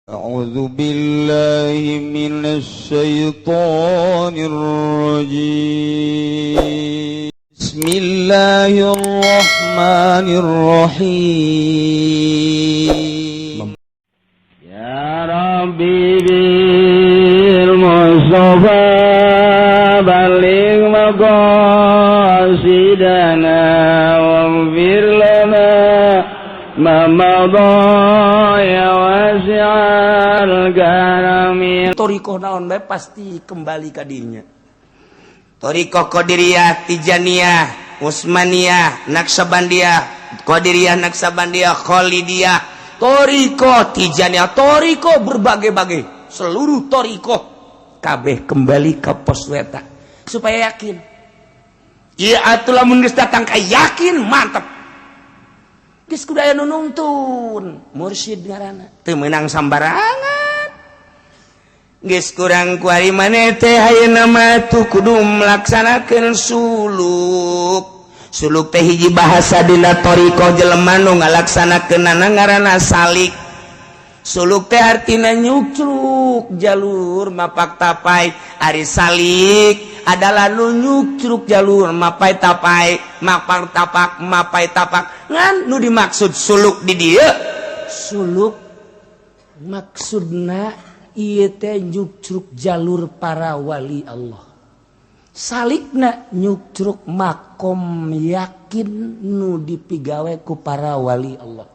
أعوذ بالله من الشيطان الرجيم. بسم الله الرحمن الرحيم. يا ربي بالمصطفى بلغ مقاصدنا واغفر لنا ما مضى يا واسع الكرم. Torikoh naon bae pasti kembali ka dinya. Torikoh Qadiriyah, Tijaniyah, Utsmaniyah, Naksabandiyah, Qadiriyah, Naksabandiyah, Khalidiyah, Torikoh Tijaniyah, torikoh berbagai-bagai, seluruh torikoh kabeh kembali ke pos weta supaya yakin. Iya atuh, lamun geus datang ka yakin, mantep. Geus kudu aya nu nungtun, mursyid ngaranna. Teu meunang sambarangan. Geus kurang kuari maneh teh ayeuna mah tuh kudu melaksanakeun suluk. Suluk teh hiji bahasa dina thoriqoh, jelema nu ngalaksanakeunana ngaranna salik. Suluk teh artina nyukcruk jalur mapak tapai. Ari salik adalah nu nyukcruk jalur mapai tapai, mapak tapak, mapai tapak. Ngan nu dimaksud suluk di dieu, suluk maksudna ieu teh nyukcruk jalur para wali Allah. Salikna nyukcruk makom yakin nu dipigawe ku para wali Allah.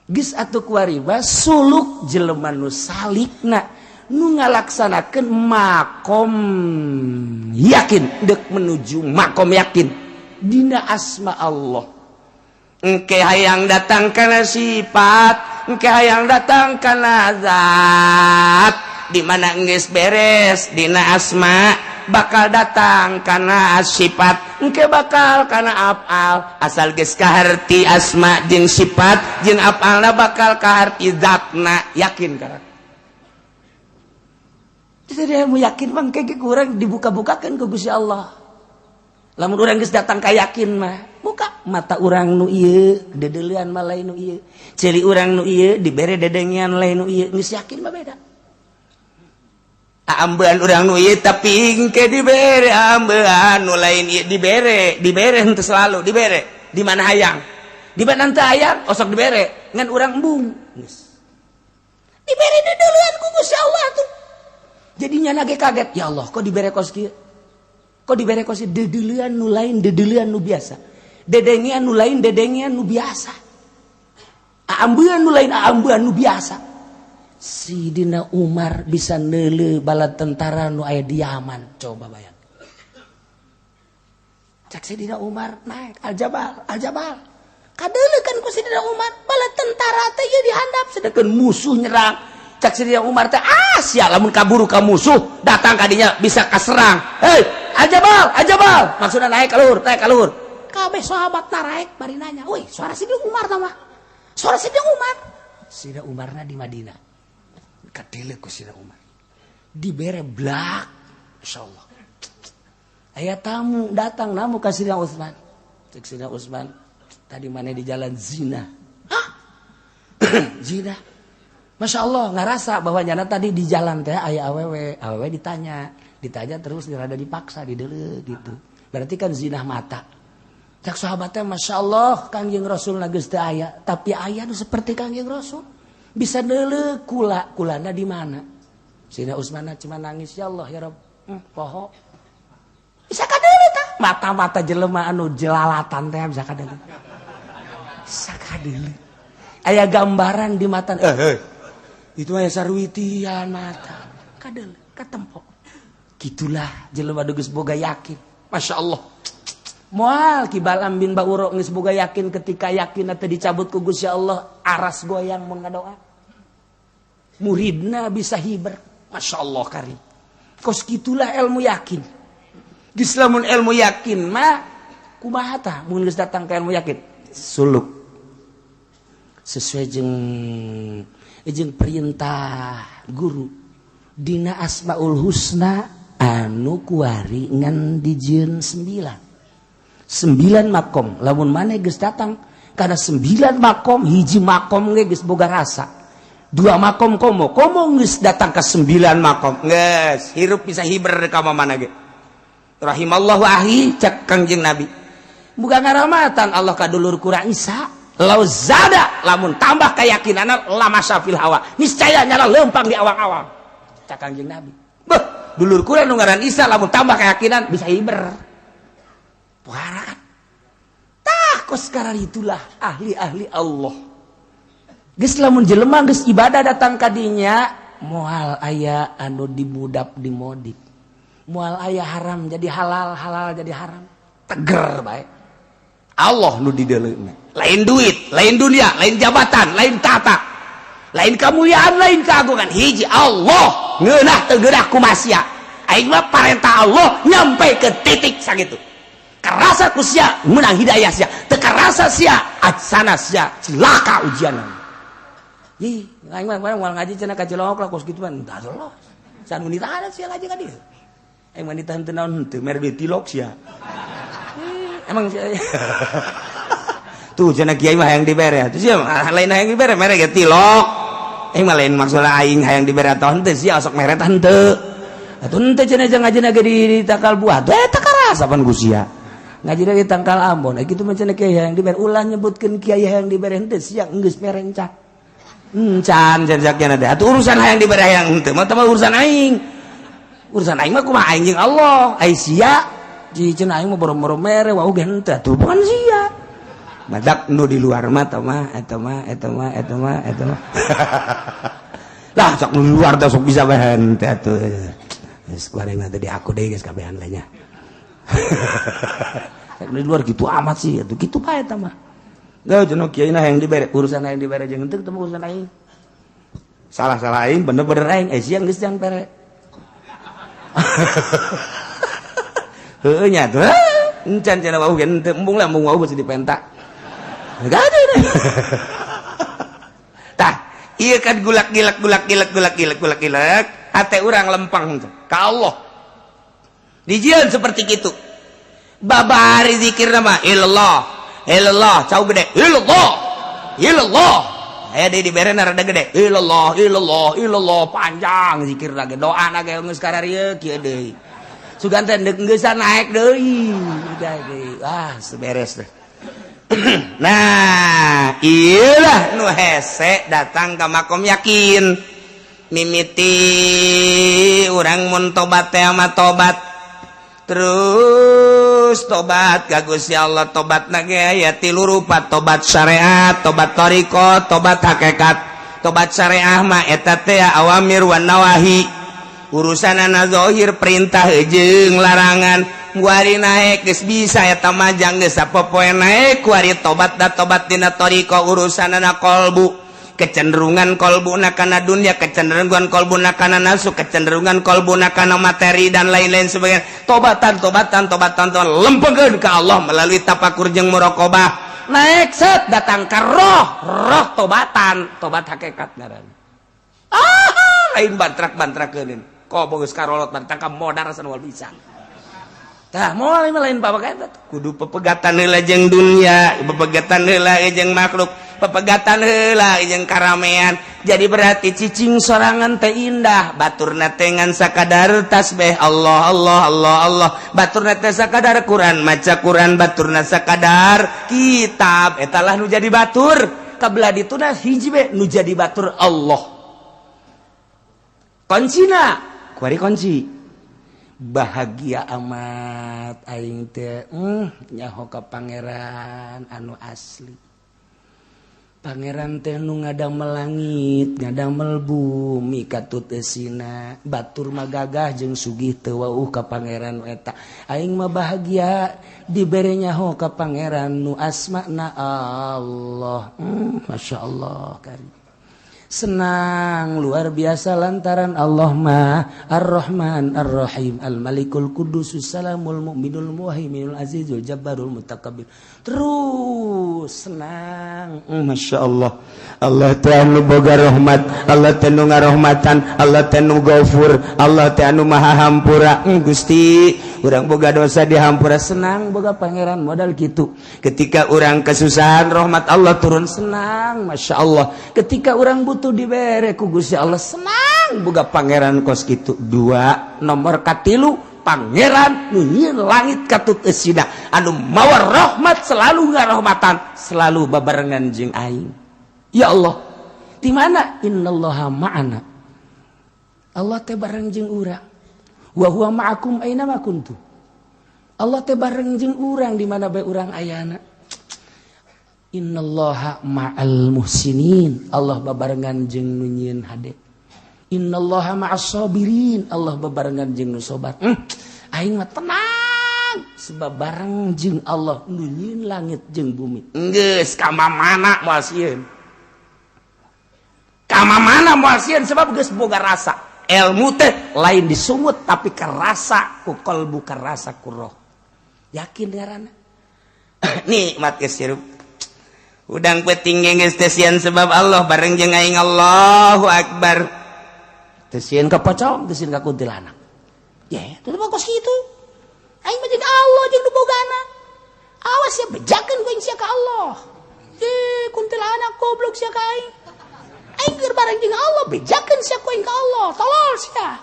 Geus atuh kuari suluk jelema nu salikna nu ngalaksanakeun makom yakin, dek menuju makom yakin dina asma Allah. Engke hayang datang kana sifat, engke hayang datang kana zat. Di mana geus beres dina asma, bakal datang kana sifat, engke bakal kana afal. Asal geus kaharti asma jeung sifat jeung afalna, bakal kaharti zatna, yakin karak. Jadi mau yakin bang kayak kurang dibuka-bukakan ke Gusti Allah. Lamun urang geus datang ka yakin mah, buka mata urang nu ieu dedeulean mah lain nu ieu, ceuli urang nu ieu dibere dedengean lain nu ieu. Geus yakin mah beda. Ambean urang nu ieu, tapi engke dibere ambean nu lain ieu, dibere, dibere henteu selalu dibere. Di mana hayang, di mana henteu hayang osok dibere, ngan urang embung geus dibere dedeulean ku Gusti Allah tuh. Jadinya nage kaget, ya Allah, kok dibere kos kieu, kok dibere kos dedeulean nu lain, dedeulean nu biasa, dedengean nu lain, dedengean nu biasa, ambean nu lain, ambean nu biasa. Sidina Umar bisa neuleu bala tentara nu aya di Yaman. Coba bayang, cak Sidina Umar naik al-jabal, al-jabal kadeuleu kan ku Sidina Umar bala tentara teh ieu dihandap, sedangkan musuh nyerang. Cak Sidina Umar teh, ah sia, lamun kaburu ka musuh datang kadinya bisa kaserang. Hei, al-jabal, al-jabal, maksudna naik ka luhur, naik ka luhur. Kabeh sahabat naik bari nanya, "Woi, suara Sidina Umar mah, suara Sidina Umar." Sidina Umarna di Madinah. Kadeuleu ku Sidina Umar dibere blak, insyaallah aya tamu datang namu ka Sidina Utsman. Cek Sidina Utsman, "Tadi mana di jalan zina?" "Hah, zina?" Masya Allah, ngerasa bahwa nyana tadi di jalan teh aya awewe, awewe ditanya, ditanya terus rada dipaksa di dulu gitu. Berarti kan zina mata. Cak sahabatnya, "Masya Allah, Kangjeng Rasul geus teu aya, tapi aya nu seperti Kangjeng Rasul. Bisa neuleu kula, kulana di mana?" Sina Utsman cuma nangis, "Ya Allah, ya Rob, poho." Bisa kadeuleu tah. Mata-mata jelema anu jelalatan teh bisa kadeuleu. Bisa kadeuleu. Aya gambaran di mata. Eh, eh. Itu aya sarwitian mata. Kadeuleu, katempo. Gitulah jelema geus boga yakin. Masya Allah. Moal Ki Balam bin Bauro geus boga yakin, ketika yakin atau dicabut ku Gusti Allah, aras goyang mun ngadoa. Muridna bisa hiber. Masya Allah karim. Kos gitulah ilmu yakin. Geus lamun ilmu yakin mah kumaha tah mun geus datang ka ilmu yakin? Suluk. Sesuai jeung jeung perintah guru dina Asmaul Husna anu kuari ngan dijieun sembilan, sembilan makom. Lamun maneh geus datang karena sembilan makom, hiji makom ge geus boga rasa. Dua makom, komo komo geus datang ke sembilan makom, geus hirup bisa hiber ka mana ge. Rahimallahu ahi, cek Kangjeng Nabi, bukan ngaramatan Allah ka dulur kurang Isa, lau zada, lamun tambah keyakinan, lamasya fil hawa, niscaya nyala lempang di awang-awang. Cek Kangjeng Nabi, beh, dulur kurang nu ngaran Isa, lamun tambah keyakinan bisa hiber. Puara kan? Tah, kos sekarang itulah ahli-ahli Allah. Geus, lamun jelema geus ibadah datang kadinya, moal aya anu dimudap dimodif, moal aya haram jadi halal, halal jadi haram. Teger bae. Allah nu dideuleuna, lain duit, lain dunia, lain jabatan, lain tata, lain kemuliaan, lain keagungan. Hiji Allah. Ngeunah teu geunah kumaha, aing mah parentah Allah nyampe ke titik sakitu. Karasa ku sia, menang hidayah sia. Teu karasa sia, aksana sia cilaka ujian. Ih, aing mah moal ngaji cenah ka Cilongok lah, kos kitu mah entah lolos. San nitahan sia ngaji ka dieu. Aing mah nitahan teu naon henteu, mere duit tilok sia. Emang sia. Tuh cenah kiai mah hayang dibere. Tuh sia lain hayang dibere, mere ge tilok. Aing mah lain maksudna aing hayang dibere atau henteu, sia sok mere tah henteu. Atuh henteu cenah jangan ngaji ge di tangkal buah. Tuh eta karasa pan ku sia. Ngaji di tangkal ambon. Eh, kitu mah cenah kiai hayang dibere, ulah nyebutkeun kiai hayang dibere henteu, sia geus mere encan. Encan cenah teh. Atuh urusan hayang dibere hayang henteu mah mah urusan aing. Urusan aing mah kumaha aing jeung Allah. Ai sia di cenah aing mah boro-boro mere wau ge henteu, atuh bukan sia. Badak nu di luar mah eta mah eta mah eta mah eta mah eta mah. Lah, sok nu di luar teh sok bisa bae henteu atuh. Geus kuari mah tadi aku deui geus kabehan lah nya. Di luar gitu amat sih, atuh kitu bae eta mah. Gak jenuh kiai nah yang dibere, urusan yang dibere jeung henteu ketemu urusan aing. Salah-salah aing, bener-bener aing, eh siang geus jang pere. Heueuh nya tuh. Encan cenah wau ge henteu, embung lah, embung wau geus dipenta. Gak ada. Tah, ieu kan gulak gilek gulak gilek gulak gilek gulak gilek, hate urang lempang ka Allah. Dijieun seperti gitu. Babari zikir nama ilallah ilallah, cau gede ilallah ilallah, aya deui dibere rada gede ilallah ilallah ilallah, panjang zikir lagi, doa lagi geus kararieu kieu deui, sugan teh deuk geusan naik deui deui, ah seberes deh. Nah, iyalah nu hese datang ke makom yakin. Mimiti urang mun tobat teh mah tobat terus, tobat ka Gusti Allah. Tobat na ge aya tilu rupa: tobat syariat, tobat thariqah, tobat hakikat. Tobat syariah mah eta teh awamir wan nawahi, urusanana zahir, perintah jeung larangan. Kuari naik geus bisa eta mah, jang geus sapopoe naik. Kuari tobat da tobat dina thariqah, urusanana kolbu, kecenderungan kolbuna kana dunia, kecenderungan kolbuna kana nafsu, kecenderungan kolbuna kana materi, dan lain-lain sebagainya. Tobatan, tobatan, tobatan, tobatan, lempengkeun ka Allah melalui tapakur jeung muraqabah. Naik set datang ke roh, roh tobatan, tobat hakikat ngaran. Ah, lain bantrak-bantrakeun kok geus karolot bantrak ka modar san wal bisa. Tah, moal lain bapak kudu pepegatan heula jeung dunia, pepegatan heula jeung makhluk, pepegatan heula jeung karamean. Jadi berarti cicing sorangan teh indah, baturna teh ngan sakadar tasbih Allah Allah Allah Allah, baturna teh sakadar Quran, maca Quran, baturna sakadar kitab. Eta lah nu jadi batur. Kabelah dituna hiji be nu jadi batur, Allah. Kuncina kuari kunci bahagia amat aing teh, nyaho ka pangeran anu asli. Pangeran teh nu ngadamel langit, ngadamel bumi, katut eusina. Batur mah gagah jeung sugih teu wauh ka pangeran eta. Aing mah bahagia dibere nyaho ka pangeran nu asmana Allah. Masya Allah kari senang luar biasa lantaran Allah mah Ar-Rahman Ar-Rahim Al-Malikul Qudus Salamul Mu'minul Muhaiminul Azizul Jabbarul Mutakabbir. Terus senang. Masya Allah, Allah teh anu boga rahmat, Allah teh nu ngarahmatan, Allah teh nu Ghafur, Allah teh anu Maha Hampura. Gusti, urang boga dosa dihampura, senang boga pangeran modal gitu. Ketika urang kesusahan, rahmat Allah turun, senang, Masya Allah. Ketika urang butuh Tangtu dibere ku Gusti Allah, senang boga pangeran kos kitu. Dua, nomor katilu, pangeran nu nyieun langit katut eusina, anu mawa rahmat, selalu ngarahmatan, selalu babarengan jeung aing. Ya Allah, di mana innallaha ma'ana, Allah teh bareng jeung urang. Wa huwa ma'akum aina ma kuntum, Allah teh bareng jeung urang di mana bae urang ayana. Innallaha ma'al muhsinin, Allah babarengan jeung nu nyieun hade. Innallaha ma'as sabirin, Allah babarengan jeung nu sabar. Aing mah tenang sebab bareng jeung Allah nu nyieun langit jeung bumi. Geus ka mana moal sieun, ka mana moal sieun, sebab geus boga rasa. Ilmu teh lain disungut, tapi kerasa ku kalbu, kerasa ku roh, yakin ngaranna. Nikmat geus hirup. Udang peuting geus teu sieun sebab Allah bareng jeung aing. Allahu akbar. Teu sieun ka pocong, teu sieun ka kuntilanak. Ya, itu mah kos kitu. Aing mah jeung Allah, jeung nu bogana. Awas ya, bejakeun ku aing sia ka Allah. Eh, kuntilanak goblok sia ka aing. Aing keur bareng jeung Allah, bejakeun sia ku aing ka Allah. Tolol sia.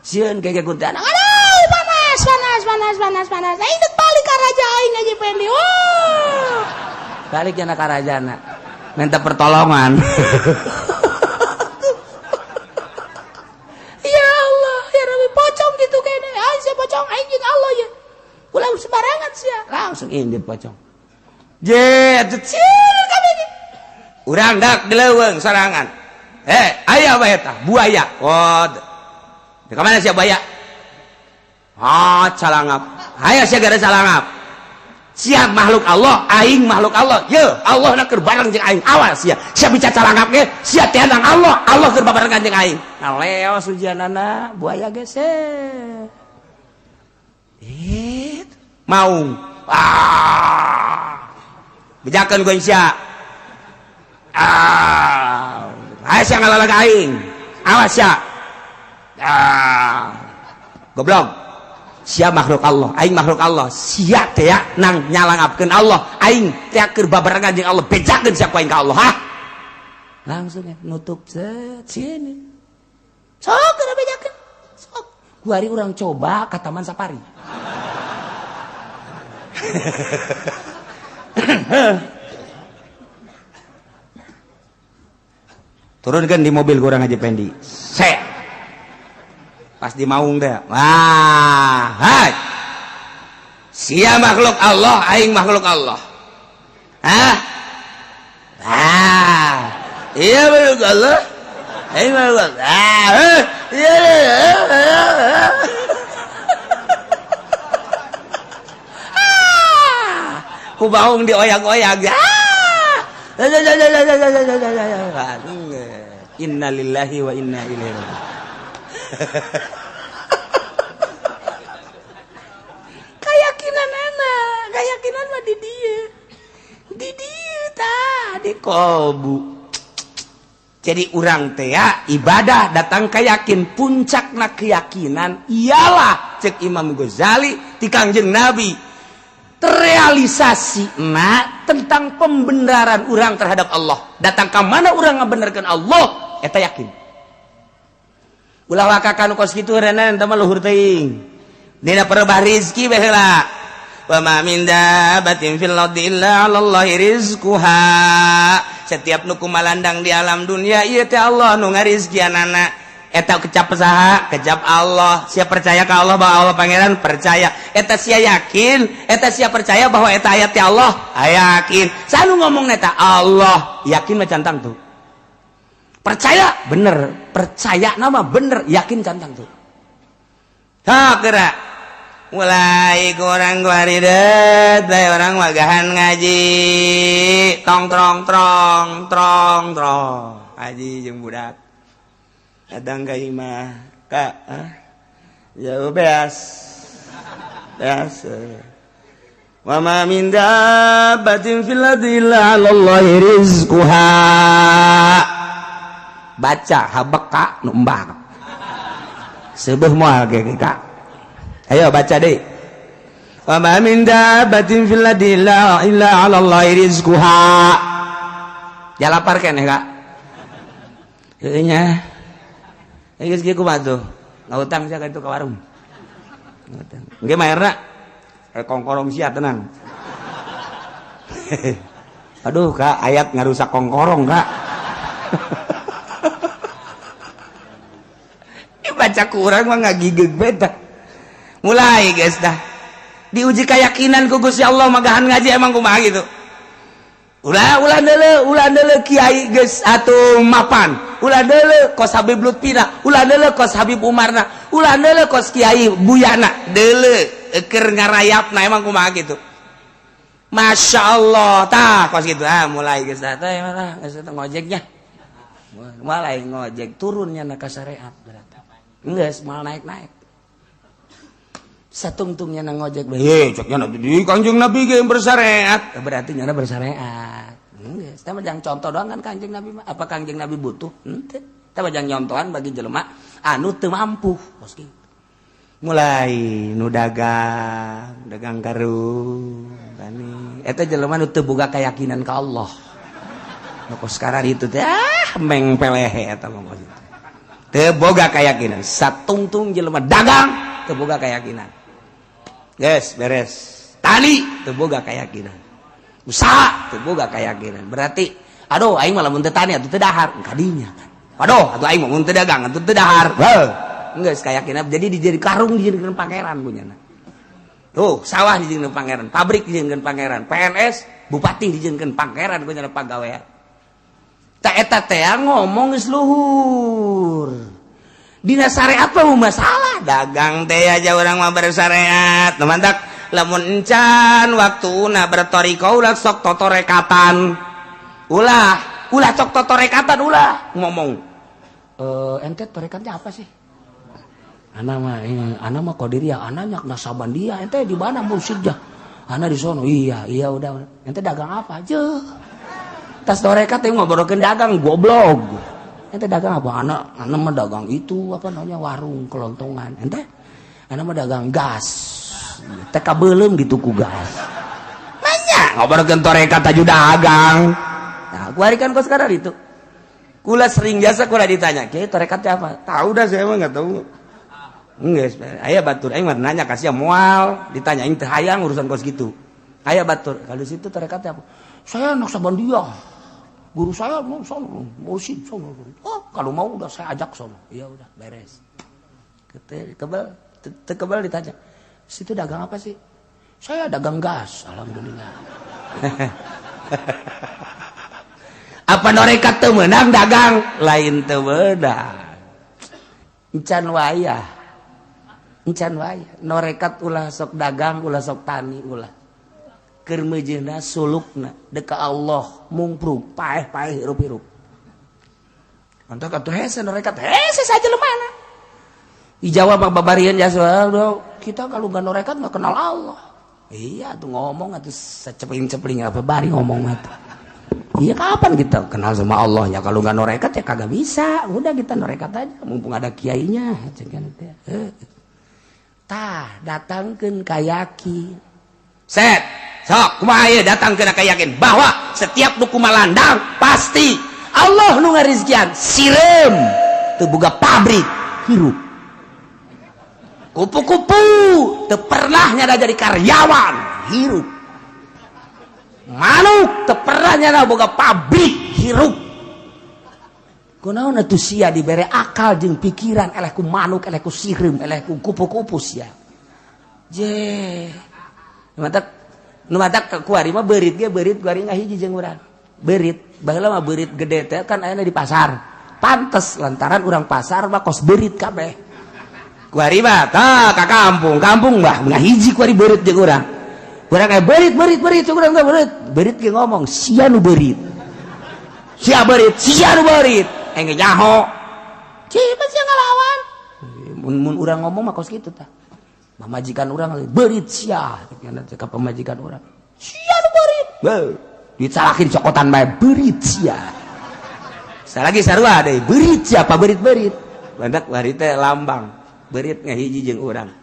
Sieun kayak kuntilanak. Aduh, panas, panas, panas, panas, panas. Aing dek balik ka raja aing aja Pendi. Wah. Balik jana ka rajana. Minta pertolongan. Ya Allah, ya Rabbi, pocong gitu kene. Aing sia pocong, aing jeung Allah ya. Ulah sembarangan sia. Langsung indit pocong. Je, atuh kami. Urang dak di leuweung sorangan. Eh, aya apa eta? Buaya. Oh. Di mana sia buaya? Ah, calangap. Aya sia gara calangap. Siap makhluk Allah, aing makhluk Allah. Ye, Allah na keur bareng jeung aing. Awas sia. Sia bicara calangap ge, sia teh Allah, Allah keur babarengan jeung aing. Ngaleos ujianana buaya geser. Eh, maung. Ah. Bejakeun ku sia. Ah. Ayo sia ngalalag aing. Awas sia. Ah. Goblok. Sia makhluk Allah, aing makhluk Allah. Sia teh nang nyalangapkeun Allah, aing teh keur babarengan jeung Allah, bejakeun sia ku aing ka Allah. Hah? Langsung ya nutup set sini. Sok keur bejakeun. Sok. Kuari urang coba ka Taman Safari. Turunkan di mobil kurang aja Pendi. Set. Pas di maung deh. Wah, hai. Sia makhluk Allah, aing makhluk Allah. Hah? Ah. Iya makhluk Allah. Aing makhluk Allah. Ah, iya. Ah. Ku baung dioyak-oyak. Ah. Innalillahi wa inna ilaihi raji'un. Keyakinan anak, keyakinan mah di dia tah di kolbu. Jadi urang teh ya, ibadah datang keyakin, puncakna keyakinan ialah cek Imam Ghazali ti Kangjeng Nabi terrealisasi na tentang pembenaran urang terhadap Allah. Datang ke mana urang ngabenerkeun Allah, eta yakin. Ulah wakakan kos kitu renan eta mah luhur teuing. Dina perebah rizki bae heula. Wa ma min dabatin fil ardi illa 'alallahi rizquha. Setiap nu kumalandang di alam dunia ieu teh Allah nu ngarizkianana. Eta kecap saha? Kecap Allah. Sia percaya ka Allah bahwa Allah pangeran? Percaya. Eta sia yakin, eta sia percaya bahwa eta ayat teh Allah? Yakin. Sanu ngomong eta Allah, yakin mah cantang tuh. Percaya bener, percaya nama bener, yakin cantang tuh. Tak kira mulai kurang guaridet, orang wagahan ngaji, tong trong trong trong trong, ngaji jeung budak. Kadang ka imah, kak, ya beas, beas. Wa ma min dabbatin fil ardi illa 'ala Allahi rizquha. Baca habeka nu embak. Seubeuh moal ge kak. Ayo baca deh. Wa ma min dabbatin fil ardi illa 'ala Allahi rizquha. Ya lapar keneh kak. Heueuh nya. Geus kieu kumaha tuh? Ngahutang sia ka itu ka warung. Ngahutang. Engke mayarna kongkorong sia tenang. Aduh kak, ayat ngarusak kongkorong kak. Dibaca kurang mah ngagigeg beta. Mulai guys dah. Diuji keyakinan ku Gusti Allah magahan ngaji emang kumaha gitu. Ulah ulah deuleu, ulah deuleu kiai geus atuh mapan. Ulah deuleu kos Habib Lutfina, ulah deuleu kos Habib Umarna, ulah deuleu kos Kiai Buyana, deuleu keur ngarayapna emang kumaha gitu. Masya Allah, tah kos gitu ah mulai geus teh mah geus ngojeknya. Mulai ngojek turunnya na ka syariat berarti. Geus moal naik-naik. Satungtungnya na ngojek, heh ceknya na di Kanjeng Nabi ge bersyariat. Berarti nyana bersyariat. Geus, teh mah jang contoh doang kan Kanjeng Nabi mah. Apa Kanjeng Nabi butuh? Henteu. Teh mah jang nyontohan bagi jelema anu teu mampu kos kitu. Mulai nu dagang, dagang karung tani. Eta jelema nu teu boga keyakinan ka Allah. Nu kos sekarang itu teh ah meng pelehe eta mah kos itu. Teu boga keyakinan. Satungtung jelema dagang teu boga keyakinan. Geus beres. Tani teu boga keyakinan. Usaha teu boga keyakinan. Berarti aduh aing mah lamun teu tani atuh teu dahar kadinya kan. Aduh atuh aing mah mun teu dagang atuh teu dahar. Heuh. Geus keyakinan jadi dijadi karung dijadikan pangeran punyana. Tuh sawah dijadikan pangeran, pabrik dijadikan pangeran, PNS bupati dijadikan pangeran punyana pagawean. Tak eta teh ngomong geus luhur. Dina syariat mah masalah dagang teh aja urang mah bersyariat. Nu mantak lamun encan waktuna bertoriko ulah sok totorekatan. Ulah, ulah sok totorekatan ulah ngomong. Ente torekatnya apa sih? Ana mah ana mah qadiriyah, ana nyak nasaban dia. Ente di mana mursyidnya? Ana di sono. Iya, iya udah. Ente dagang apa? Je. Tas torekat teh ngobrolkeun dagang goblok. Ente dagang apa? Ana mah dagang itu apa namanya warung kelontongan. Ente? Ana mah dagang gas. TK belum gitu ku gas. Nanya ngobrolkeun torekat aju dagang. Nah, kuari kan kok sekarang itu. Kula sering jasa kula ditanya, "Kiai torekatnya apa?" Tahu dah saya mah enggak tahu. Enggak, aya batur aing mah nanya kasih moal, ditanya aing teu hayang urusan kos gitu. Aya batur, kalau situ torekatnya apa? Saya Naqsyabandiyah. Guru saya mau sono, mursyid sono. Oh, kalau mau udah saya ajak sono. Iya udah, beres. Kebal, kebal ditanya. Situ dagang apa sih? Saya dagang gas, alhamdulillah. Apa norekat teu meunang dagang? Lain teu meunang. Encan wayah. Encan wayah. Norekat ulah sok dagang, ulah sok tani, ulah. Keur meujeuhna sulukna deka Allah mungprung paeh-paeh hirup-hirup. Mantap atuh hese norekat hese saja lemana. Di Jawa mah babarian jasa kita kalau nggak norekat nggak kenal Allah. Iya tuh ngomong atuh secepling-cepling apa bari ngomong mah tuh. Iya kapan kita kenal sama Allah ya kalau nggak norekat ya kagak bisa. Udah kita norekat aja mumpung ada kiainya. Tah datangkeun ka yakin. Set sok kumaha ieu datangkeun ka yakin bahwa setiap nu kumalandang pasti Allah nu ngarizkian sireum teu boga pabrik hirup. Kupu-kupu teu pernah nyada jadi karyawan hirup. Manuk teu pernah nyada boga pabrik hirup. Kunaon atuh sia dibere akal jeung pikiran eleh ku manuk, eleh ku sireum, eleh ku kupu-kupu sia. Je. Matak nu matak kuari mah beurit ge beurit kuari ngahiji jeung urang. Beurit, baheula mah beurit gede teh kan ayana di pasar. Pantes lantaran urang pasar mah kos beurit kabeh. Kuari mah tah ka kampung, kampung mah ngahiji kuari beurit jeung urang. Urang kayak beurit beurit beurit urang teh beurit. Beurit ge ngomong sia nu beurit. Sia beurit, sia nu beurit. Engge nyaho. Cipat sia ngalawan. Mun mun urang ngomong mah kos kitu tah. Pamajikan urang beurit sia, ka pamajikan urang. Sia nu beurit. Beuh, dicalakin cokotan bae beurit sia. Salagi sarua deui, beurit sia apa beurit-beurit. Bandak bari teh lambang. Beurit ngahiji jeung urang.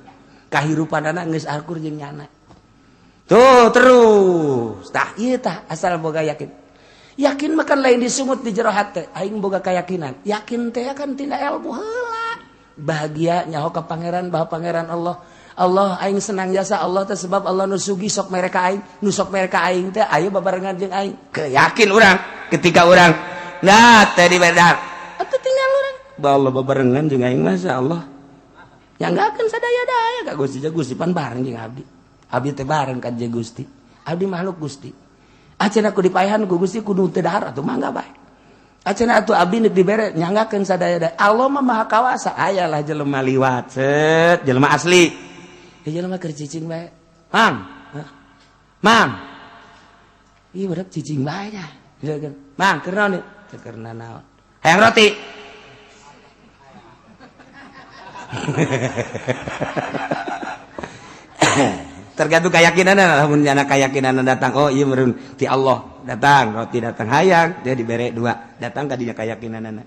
Kahirupanana geus akur jeung nyana. Tuh terus. Tah ieu tah asal boga yakin. Yakin makan lain disungut di jero hate, aing boga keyakinan. Yakin teh kan tina ilmu heula. Bahagia nyaho ka pangeran bahwa pangeran Allah. Allah aing senang jasa Allah teh sebab Allah nu sugi sok mereka aing, nu sok mereka aing teh ayo babarengan jeung aing. Keyakin urang ketika urang nah teh di bedar. Atuh tinggal urang bahwa Allah babarengan jeung aing masa Allah. Ya enggak akan sadaya-daya ka Gusti, Gusti pan bareng jeung abdi. Abdi teh bareng ka jeung Gusti. Abdi makhluk Gusti. Acan aku dipaehan ku Gusti kudu teu dahar atuh mangga bae. Acan atuh abdi neuk dibere nyanggakeun sadaya-daya. Allah mah maha kawasa. Aya lah jelema liwat set jelema asli. Ya jelema keur cicing bae. Mang. Mang. Ih budak cicing bae nya. Mang keur naon ieu? Keur naon? Hayang roti. Tergantung keyakinan lamun jana keyakinan datang oh iya meureun ti Allah datang roti datang hayang dia dibere dua datang ka dinya keyakinanana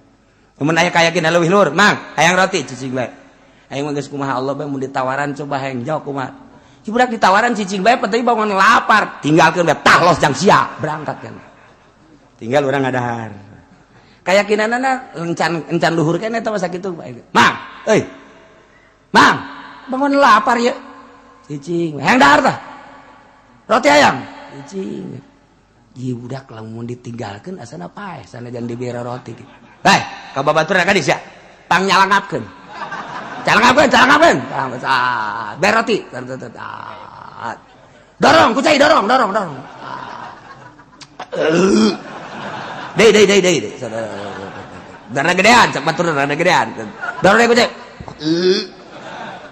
mun aya keyakinan leuwih luhur mang hayang roti cicing bae aing mah geus kumaha Allah bae mun ditawaran coba hayang jauh kumaha si budak ditawaran cicing bae penting bangun lapar tinggalkeun bae tah los jang sia berangkat kan tinggal urang ngadahar keyakinanana encan encan luhur keneh eta mah sakitu bae mang euy mang bangun lapar ya cicing hayang dahar tah roti ayam cicing ieu budak lamun ditinggalkeun asana paeh sana jangan dibere roti bae ka babatur ka sia pang nyalangapkeun calangapkeun calangapkeun bere roti dorong kucai dorong dorong dorong deui deui deui deui darah gedean cak batur rada gedean dorong deui kucai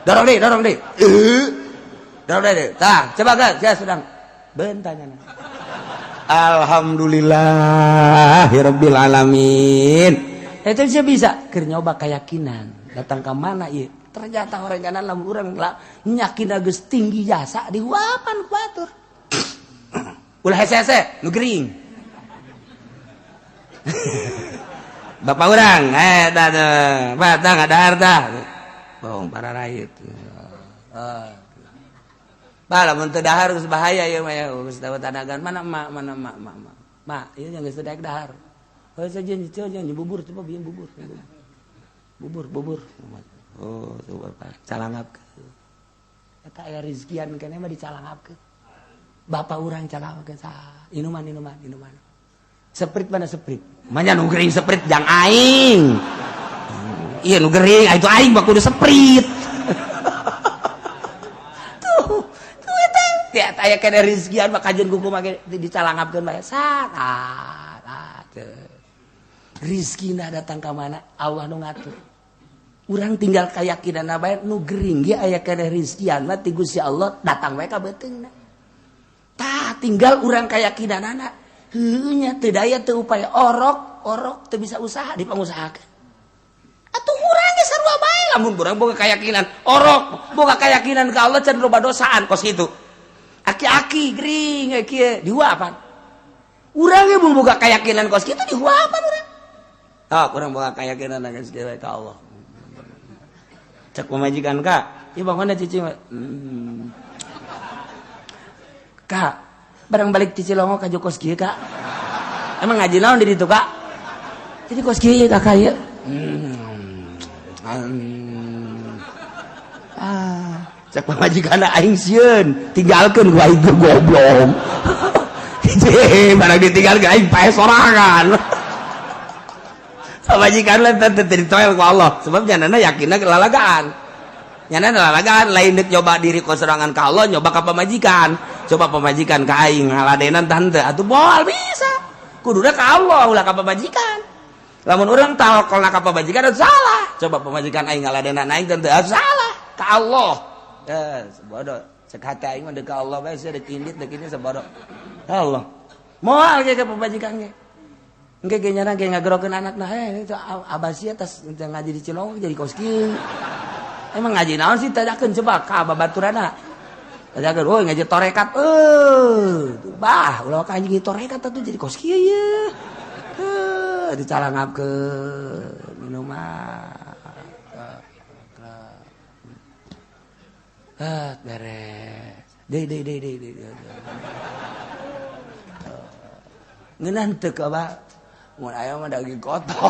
dorong deui dorong deui dorong deui tah coba kan sia sedang bentanya. Alhamdulillahirabbil alamin. Eta sia bisa keur nyoba keyakinan datang ka mana ieu ternyata orang kanan lamun urang lah nyakin geus tinggi jasa dihuapan ku batur ulah hese-hese nu gering. Bapak urang tah tah ngadahar tah bohong para rakyat. Bah lamun teu dahar geus bahaya ieu mah ya geus tanagan mana emak mana emak emak emak. Mak ieu yang geus teu daek dahar. Oh saja jangan bubur coba bieu bubur. Bubur bubur. Oh coba calangapkeun. Eta aya rizkian keneh mah dicalangapkeun. Bapak urang calangapkeun sa inuman inuman inuman. Seprit mana seprit? Manya nu gering seprit jang aing. Iya nu gering, itu aing mah kudu seprit. Tuh, tuh eta tiap aya kene rizkian mah kajeun kuku mah dicalangapkeun bae. Sat, ah, rizkina datang ka mana? Allah nu ngatur. Urang tinggal keyakinan bae nu gering ge aya kene rizkian mah ti Gusti Allah datang bae ka beuteungna. Tah tinggal urang keyakinanana. Heueuh nya teu daya teu upaya orok orok teu bisa usaha dipangusahakeun. Atuh urang ge sarua bae lamun urang boga keyakinan orok boga keyakinan ka Allah can loba dosaan kos kitu. Aki-aki gering kieu dihuapan. Urang ge mun boga keyakinan kos kitu dihuapan urang. Ah urang boga keyakinan geus dewe ka Allah. Cek pamajikan ka, ieu bangunna cicing. Kak, barang balik ti Cilongo ka kos kieu kak. Emang ngaji naon di ditu kak? Jadi kos kieu kakak ieu. Ah, cek pamajikan aing sieun, tinggalkeun gua aing goblok. Hiji, barang ditinggalkeun aing paeh sorangan. Pamajikan lah teh ditoel ku Allah, sebab nyanana yakinna lalagaan. Nyanana lalagaan lain deuk nyoba diri ku sorangan ka Allah, nyoba ka pamajikan. Coba pamajikan ka aing ngaladenan tante atuh moal bisa. Kuduna ka Allah ulah ka pamajikan. Lamun urang tawakalna ka pamajikan atuh salah. Coba pamajikan aing ngaladenan aing tante atuh salah ka Allah. Eh, bodoh. Cek hati aing mah deuk ka Allah bae sia deuk indit deuk ini sabodoh. Allah. Moal ge ka pamajikan ge. Engke ge nyana ge ngagerokeun anakna, heh itu abah sia tas ngaji di Cilongok jadi kos kieu. Emang ngaji naon sih tanyakeun coba ka babaturana. Tanyakeun, oh ngaji torekat. Bah, ulah ka anjing torekat atuh jadi kos kieu ye. Dicalangapkeun minuman. Beres. Deui deui deui deui deui. Ngeunah teu ka bah? Mun aya mah daging kotor.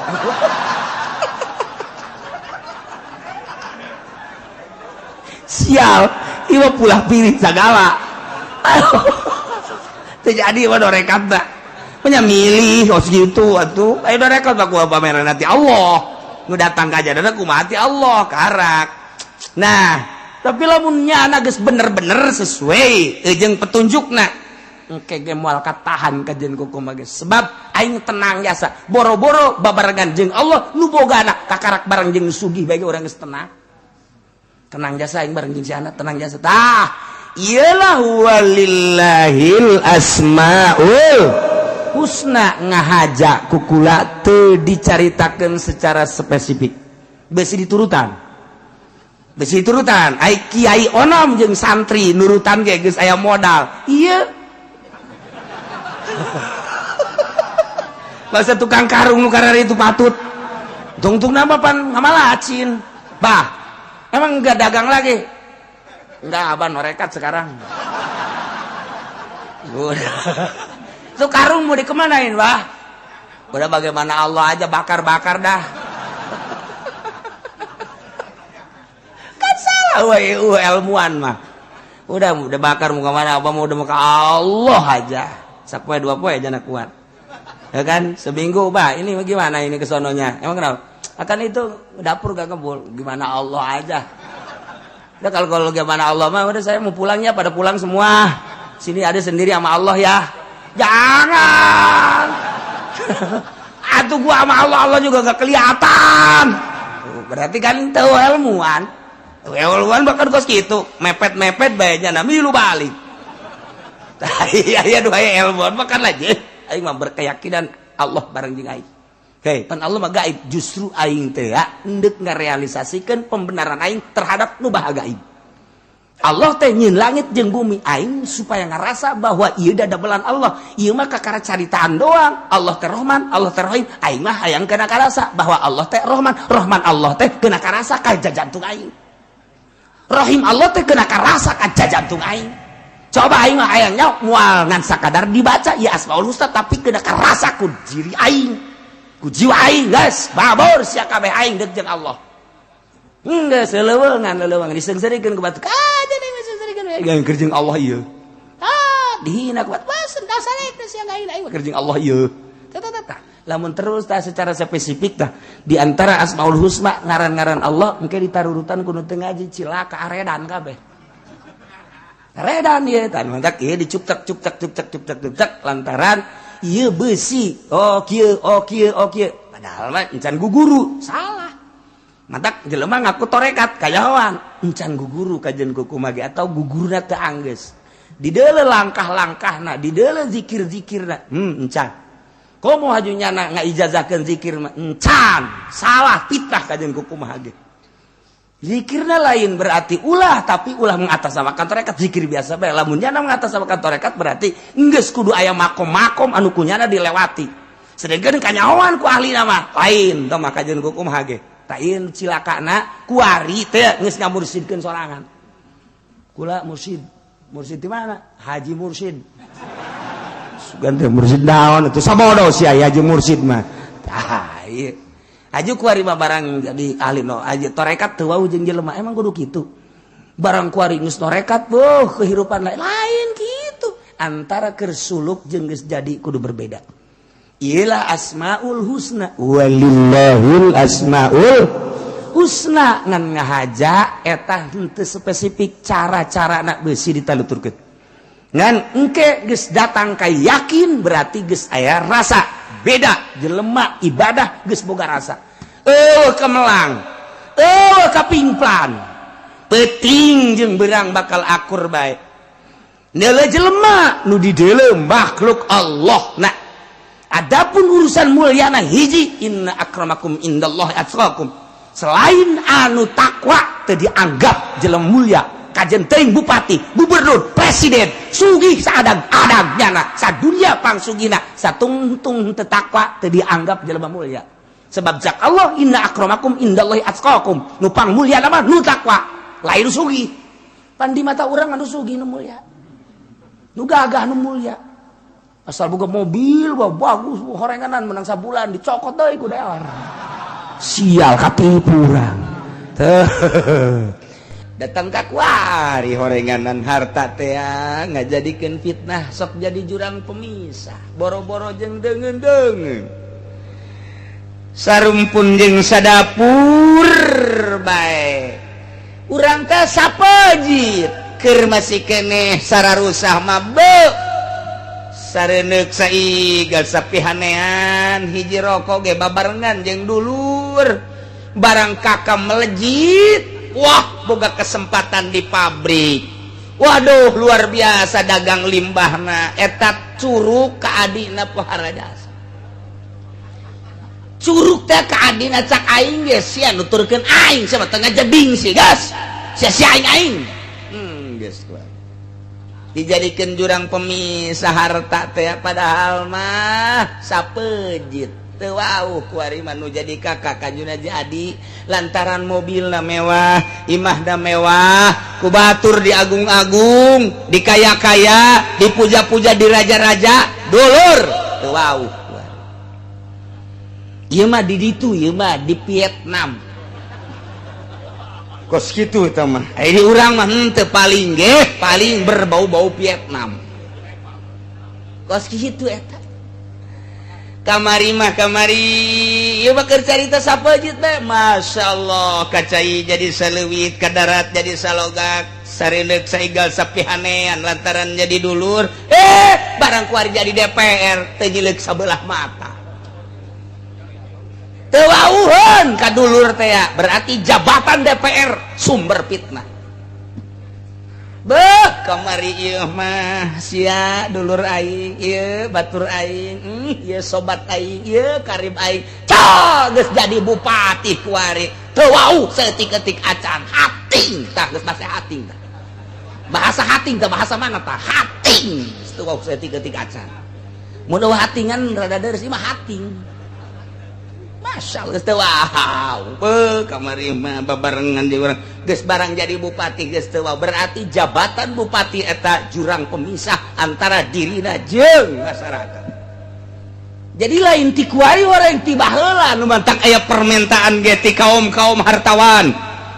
Sial, ieu pulah pilih sagala. Teu jadi mah dorekat tah. Punya milih kos gitu atuh. Ayo dorekat mah kumaha pameran nanti Allah. Nu datang ka jadana kumaha ti Allah karak. Nah, tapi lamun nyana geus bener-bener sesuai jeung petunjukna, engke ge moal katahan ka jeung kumaha geus. Sebab aing tenang jasa. Boro-boro babarengan jeung Allah nu bogana kakarak bareng jeung sugih bae urang geus tenang. Tenang jasa aing bareng jeung si anak tenang jasa. Tah, iyalah walillahil asmaul husna ngahaja kukula teu dicaritakeun secara spesifik. Besi diturutan. Besi diturutan. Ai kiai onom jeung santri nurutan ge geus aya modal. Ieu. Bahasa tukang karung nu karari itu patut. Tungtung nama pan ngamalacin. Bah, emang enggak dagang lagi? Enggak, abang norekat sekarang. Udah. Itu karung mau dikemanain, bah? Udah bagaimana Allah aja bakar-bakar dah. Kan salah weh ilmuan mah. Udah bakar mau kemana? Abang mau udah mau ke Allah aja. Sapoe dua poe aja nak kuat. Ya kan? Seminggu, bah, ini gimana ini kesononya? Emang kenapa? Akan itu dapur gak ngebul, gimana Allah aja. Udah kalau gimana Allah mah udah saya mau pulangnya pada pulang semua. Sini ada sendiri sama Allah ya. Jangan. Atuh gua sama Allah, Allah juga gak kelihatan. Berarti kan tahu ilmuwan. Ilmuwan bahkan kos gitu, mepet-mepet bae nya milu balik. Iya iya dua ilmuwan bahkan aja. Aing mah berkeyakinan Allah bareng jeung aing. Hei, pan Allah mah gaib, justru aing teh endek ngarealisasikeun pembenaran aing terhadap nu baha gaib. Allah teh nyeun langit jeung bumi aing supaya ngarasa bahwa ieu dadabelan Allah. Ieu mah kakara caritaan doang. Allah teh Rahman, Allah teh Rahim. Aing mah hayang kana karasa bahwa Allah teh Rahman, Rahman Allah teh kena karasa ka jajantung aing. Rahim Allah teh kena karasa ka jajantung aing. Coba aing mah hayang nya moal ngan sakadar dibaca ya Asmaul Husna tapi kena karasa ku diri aing. Ku jiwa aing geus babor sia kabeh aing deuk jeung Allah. Geus leuweungan leuweungan diseungseurikeun ku batu. Ah jadi diseungseurikeun we keur jeung Allah ieu. Ah dihina ku batu. Wah dasarek sia aing aing keur jeung Allah ieu. Tah tah tah. Lamun terus tah secara spesifik tah di antara Asmaul Husna ngaran-ngaran Allah engke ditarurutan ku nu teu ngaji cilaka aredan kabeh. Aredan ieu tah mantak ieu dicuptek cuptek cuptek cuptek cuptek lantaran ieu besi oh kieu oh kieu oh kieu padahal mah encan guguru salah matak jelema ngaku torekat kayawan encan guguru kajen kuku mage atau gugurna teu anggeus dideuleu langkah-langkahna dideuleu zikir-zikirna encan komo haju nyana ngaijazahkeun zikir mah encan salah fitnah kajen kuku mage zikirna lain berarti ulah tapi ulah mengatasnamakan torekat zikir biasa bae lamun nyana mengatasnamakan torekat berarti geus kudu aya makom-makom anu kunyana dilewati sedengkeun kanyahoan ku ahli nama lain tah maka jeung hukum hage lain cilakana kuari teh geus ngamursidkeun sorangan kula mursid mursid di mana haji mursid sugan teh mursid naon atuh sabodo sia haji mursid mah tah ieu aju kuari mah barang jadi ahli no aja torekat teu wau jeung jelema emang kudu kitu barang kuari geus torekat beuh kehidupan lain lain kitu antara keur suluk jeung geus jadi kudu berbeda. Iyalah asmaul husna walillahil asmaul husna ngan ngahaja eta henteu spesifik cara-cara nak beusi ditaluturkeun ngan engke geus datang ka yakin berarti geus aya rasa beda jelema ibadah geus boga rasa eueuh kemelang eueuh kapimplan peuting jeung beurang bakal akur bae neuleuh jelema nu dideuleu makhluk Allah. Nah adapun urusan mulyana hiji inna akramakum indallahi atqakum selain anu takwa teu dianggap jelema mulia kajen teuing bupati, gubernur, presiden, sugih saadang-adang nyana, sadunia pangsugina, satungtung teu takwa teu dianggap jelema mulia. Sebab cak Allah inna akramakum indallahi atqakum, nu pang mulia mah nu takwa, lain sugih. Pan di mata urang anu sugih nu mulia. Nu gagah nu mulia. Asal boga mobil wah bagus horenganan menang sabulan dicokot deui ku dealer. Sial, katipu urang. Datang ka kuari horenganan harta teh ngajadikeun fitnah, sok jadi jurang pemisah, boro-boro jeung deungeun-deungeun, sarumpun jeung sadapur bae. Urang teh sapejit keur masih keneh sararusah mah beuh sareneuk saigal sapihanean, hiji rokok ge babarengan jeung dulur. Barang kakak melejit, wah, boga kesempatan di pabrik, waduh, luar biasa dagang limbahna eta curug ka adina, pohara jasa curug teh ka adina. Cak aing ge sia nuturkeun aing sama tengah jeding sih gas sia sia aing aing geus dijadikan jurang pemisah harta teh, padahal mah sapejit. Teu wauh kuari mah nu jadi kakak kanjuna jadi lantaran mobilna mewah, imahna mewah, ku batur diagung-agung, dikaya-kaya, dipuja-puja, di raja-raja dulur. Teu wauh ieu mah di ditu, ieu mah di Vietnam kos kitu eta mah. Ini urang mah henteu, paling ge paling berbau-bau Vietnam kos kitu eta. Kamari mah, kamari ieu mah keur carita sapejit bae. Masya Allah, kacai jadi saleuwit, ka darat jadi salogak, sareundeuk saigal sapihanean lantaran jadi dulur. Eh, barang kuari jadi DPR teu nyileuk sabelah mata, teu wauheun ka dulur teh. Berarti jabatan DPR sumber fitnah. Beuh, kamari ieu mah sia dulur aing ieu, batur aing ieu, sobat aing ieu, karib aing. Cah, geus jadi bupati kuari teu wau saeutik-eutik acan hating tah, geus bahasa hating tah, bahasa hating tah, bahasa mana tah, hating teu wau saeutik-eutik acan. Mun eueuh hatingan rada deureuh mah hating. Masya Allah, teu wau. Beuh, kamari mah babarengan di urang geus barang jadi bupati geus teu wau. Berarti jabatan bupati eta jurang pemisah antara dirina jeung masyarakat. Jadi lain ti kuari, orang ti baheula nu mantak aya permintaan ge ti kaum-kaum hartawan,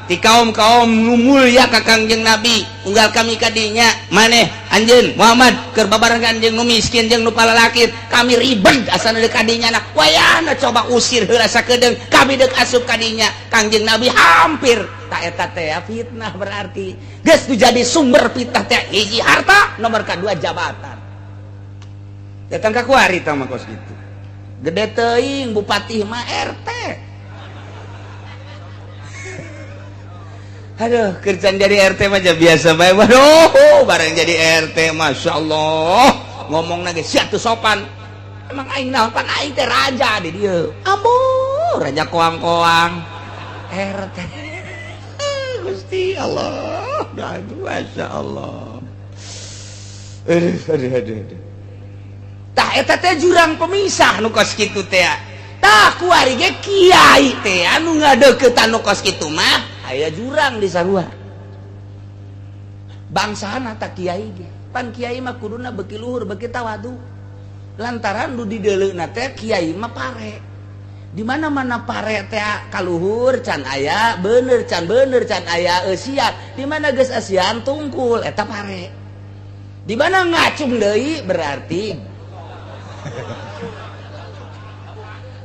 ti kaum-kaum nu mulya ka Kangjeng Nabi, unggal kami kadinya maneh anjeun Muhammad keur babarengan jeung nu miskin jeung nu palalakir, kami ribet asana deuk kadinya. Nah, wayahna coba usir heula sakedeung, kami deuk asup kadinya. Kangjeng Nabi hampir tak eta teh fitnah. Berarti geus jadi sumber fitnah teh hiji harta, nomor kedua jabatan. Datang ka kuari tah mah kos kitu, gede teuing bupati mah RT. Aduh, kerjaan jadi RT mah biasa bae. Waduh, bareng jadi RT, Masya Allah, ngomong lagi sia teu sopan. Emang aing naon, pan aing teh raja di dieu. Ambo, raja koang-koang. RT. Gusti Allah. Aduh, Masya Allah. Aduh, aduh, aduh, aduh. Tah eta teh jurang pemisah nu kos kitu teh. Tah kuari ge kiai teh anu ngadeukeutan nu kos kitu mah aya jurang di sarua bangsana. Tak kiai ge pan kiai mah kuduna beki luhur, beki tawadu, lantaran du dideuleuna teh kiai mah pare. Di mana-mana pare teh kaluhur can aya bener, can bener, can aya eusian. Di mana geus eusian tungkul eta pare, di mana ngacung deui berarti.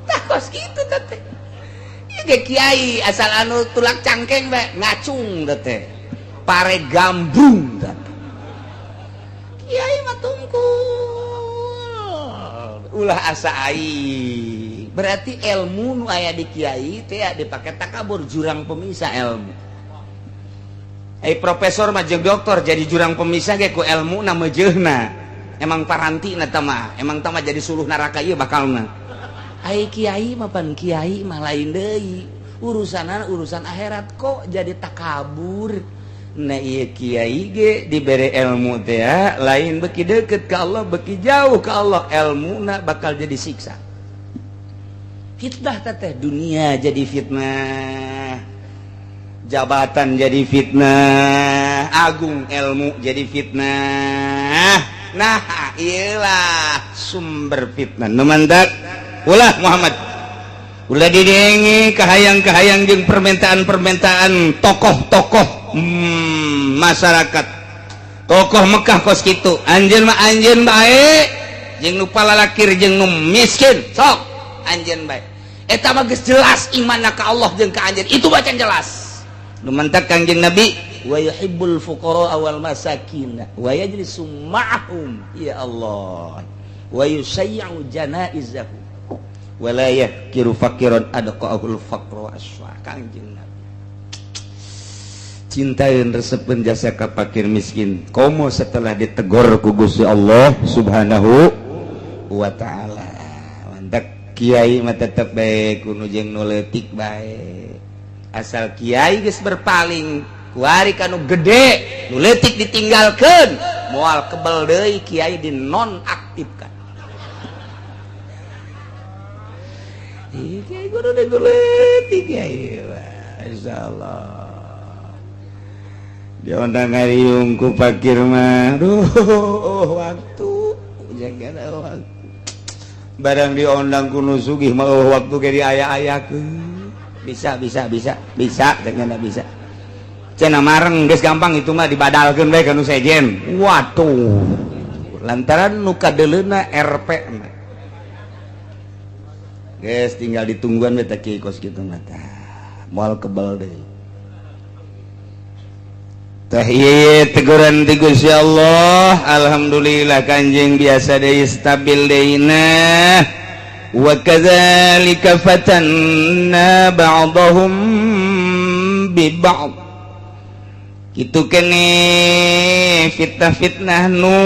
Tah kos kitu teh. Ge kiai asal anu tulak cangkeng bae ngacung teh, pare gambung teh. Kiai mah tungkul, ulah asa aing. Berarti ilmu nu aya di kiai teh dipake takabur, jurang pemisah ilmu. Eh, profesor mah jeung doktor jadi jurang pemisah ge ku ilmu na meujeuhna. Emang paranti na mah, emang tah mah jadi suluh neraka ieu bakalna. Ai kiai mah pan kiai mah lain deui urusanan, urusan akhirat, kok jadi takabur. Nah, ieu kiai ge dibere ilmu teh lain beki deket ke Allah, beki jauh ke Allah ilmuna, bakal jadi siksa, fitnah teh. Dunia jadi fitnah, jabatan jadi fitnah, agung ilmu jadi fitnah. Nah, iyalah. Sumber fitnah nu mantak ulah Muhammad, ulah didenge kahayang-kahayang jeung permintaan-permintaan tokoh-tokoh masyarakat, tokoh Mekah kos kitu. Anjeun mah anjeun bae, jeung nu palalakir jeung nu miskin, sok anjeun bae. Eta mah geus jelas imanna ka Allah jeung ka anjeun itu bacan jelas. Nu mantak Kangjeng Nabi wa yuhibbul fuqara wal masakin wa yajlisu ma'ahum, ya Allah, wa yusayyi'u janaizahu wa la yahkiru faqiran adqa'ul faqra aswa. Kangjeng Nabi cintain, resepeun jasa ka fakir miskin, komo setelah ditegor ku Gusti Allah Subhanahu wa Ta'ala. Mantak kiai mah tetep bae kudu jeung nu leutik bae. Asal kiai geus berpaling kuari kanu gede, nu leutik ditinggalkeun, moal kebel deui kiai dinonaktifkan. Ih, kiai kudu nu leutik, kiai insyaallah diondang ngariung ku fakir mah. Duh, waktu jaga waktu. Barang diondang ku nu sugih mah waktu ge diaya-ayakeun. Bisa, bisa, bisa, bisa, ternyata bisa. Cenah mareng geus gampang itu mah, dibadalkeun bae ka nu sejen. Waduh, lantaran nu kadeuleuna RP mah geus tinggal ditungguan we teh kieu kos kitu mah, tah moal kebal deui. Tah ieu teguran ti Gusti Allah. Alhamdulillah Kanjeng biasa deui, stabil deui. Nah, wa kadzalika fatanna ba'dahum bi ba'd. Kitu kene fitnah-fitnah nu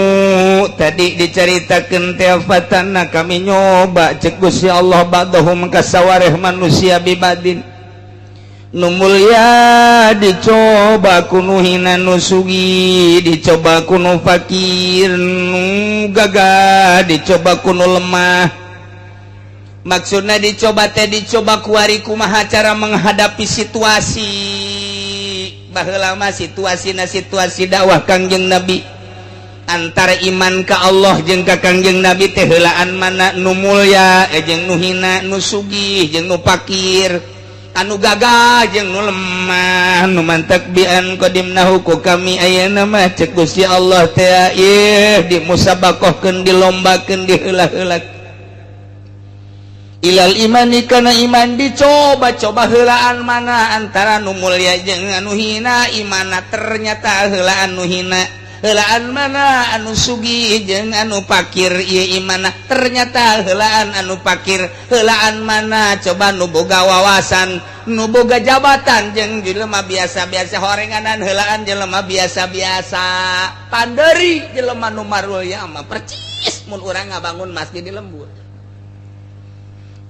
tadi dicaritakeun teh. Fatanna, kami nyoba, cek Gusti Allah, ba'dahum ka sawareh manusia, bi ba'din. Nu mulia dicoba ku nu hina, nu sugih dicoba ku nu fakir, nu gagah dicoba ku nu lemah. Maksudnya dicoba teh dicoba kuari kumaha cara menghadapi situasi. Baheula mah situasi na situasi dakwah Kangjeng Nabi, antara iman ka Allah jeung ka Kangjeng Nabi teh heulaan mana nu mulya jeung nu hina, nu sugih jeung nu fakir, anu gagah jeung nu lemah. Nu mantak bian qadimnahu ku kami ayeuna mah, cek Gusti Allah teh, ieu dimusabakohkeun, dilombakeun, diheula-heula ilal imani kana iman. Dicoba-coba heulaan mana antara nu mulia jeung anu hina imana, ternyata heulaan nu hina. Heulaan mana anu sugih jeung anu fakir ieu imana, ternyata heulaan anu fakir. Heulaan mana coba nu boga wawasan, nu boga jabatan jeung jelema biasa-biasa horenganan, heulaan jelema biasa-biasa. Panderi jelema nu marulya mah percis mun urang ngabangun masjid di lembur.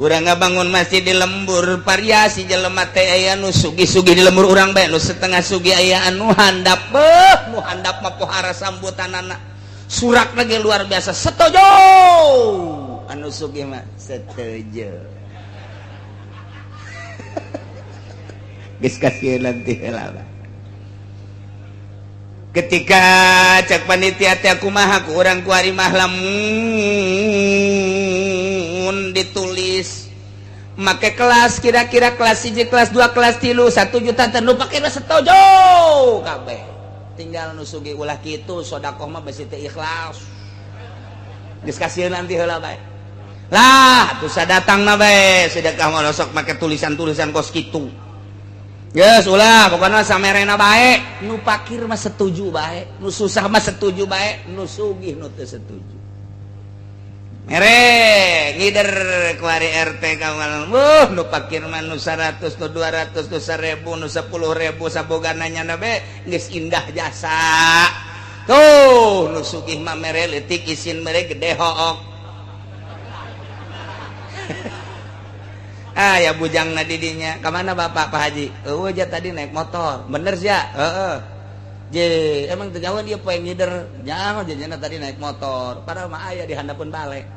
Urang ngabangun masjid di lembur, variasi jelema teh aya nu sugih-sugih di lembur urang bae, nu setengah sugih, aya anu handap. Beuh, nu handap mah pohara sambutanana, surak lagi luar biasa, setuju. Anu sugih mah setuju, geus kasieun nanti heula. Ketika cek panitia teh kumaha ku urang kuari mah, lamun ditulis make kelas, kira-kira kelas 1, kelas 2, kelas 3, 1 juta teh nu pake setuju kabeh. Tinggal nu sugih, ulah kitu, sodakoh mah besi teu ikhlas. Geus kasieun nanti heula bae lah. Atuh sadatang na bae sedekah mah sok make tulisan-tulisan kos kitu. Yes, ulah, pokoknya samerena bae. Nu pakir mah setuju bae, nu susah mah setuju bae, nu sugih nu teu setuju. Mere ngider kuari RT kamal. Wuh, nu pakir mah nu 100, nu 200, nu 1000, nu 10.000 sabogana nyana be geus indah jasa. Tuh, nu sugih mah mere leutik, isin mere gede hook. Ah ya, bujang na didinya. Kemana Bapak, Pak Haji? Oh aja, tadi naik motor. Bener sih ya? Heeh. Je, emang teu nyaho dia poe ngider. Nyaho jajana tadi naik motor. Padahal mah aya di handapeun bale.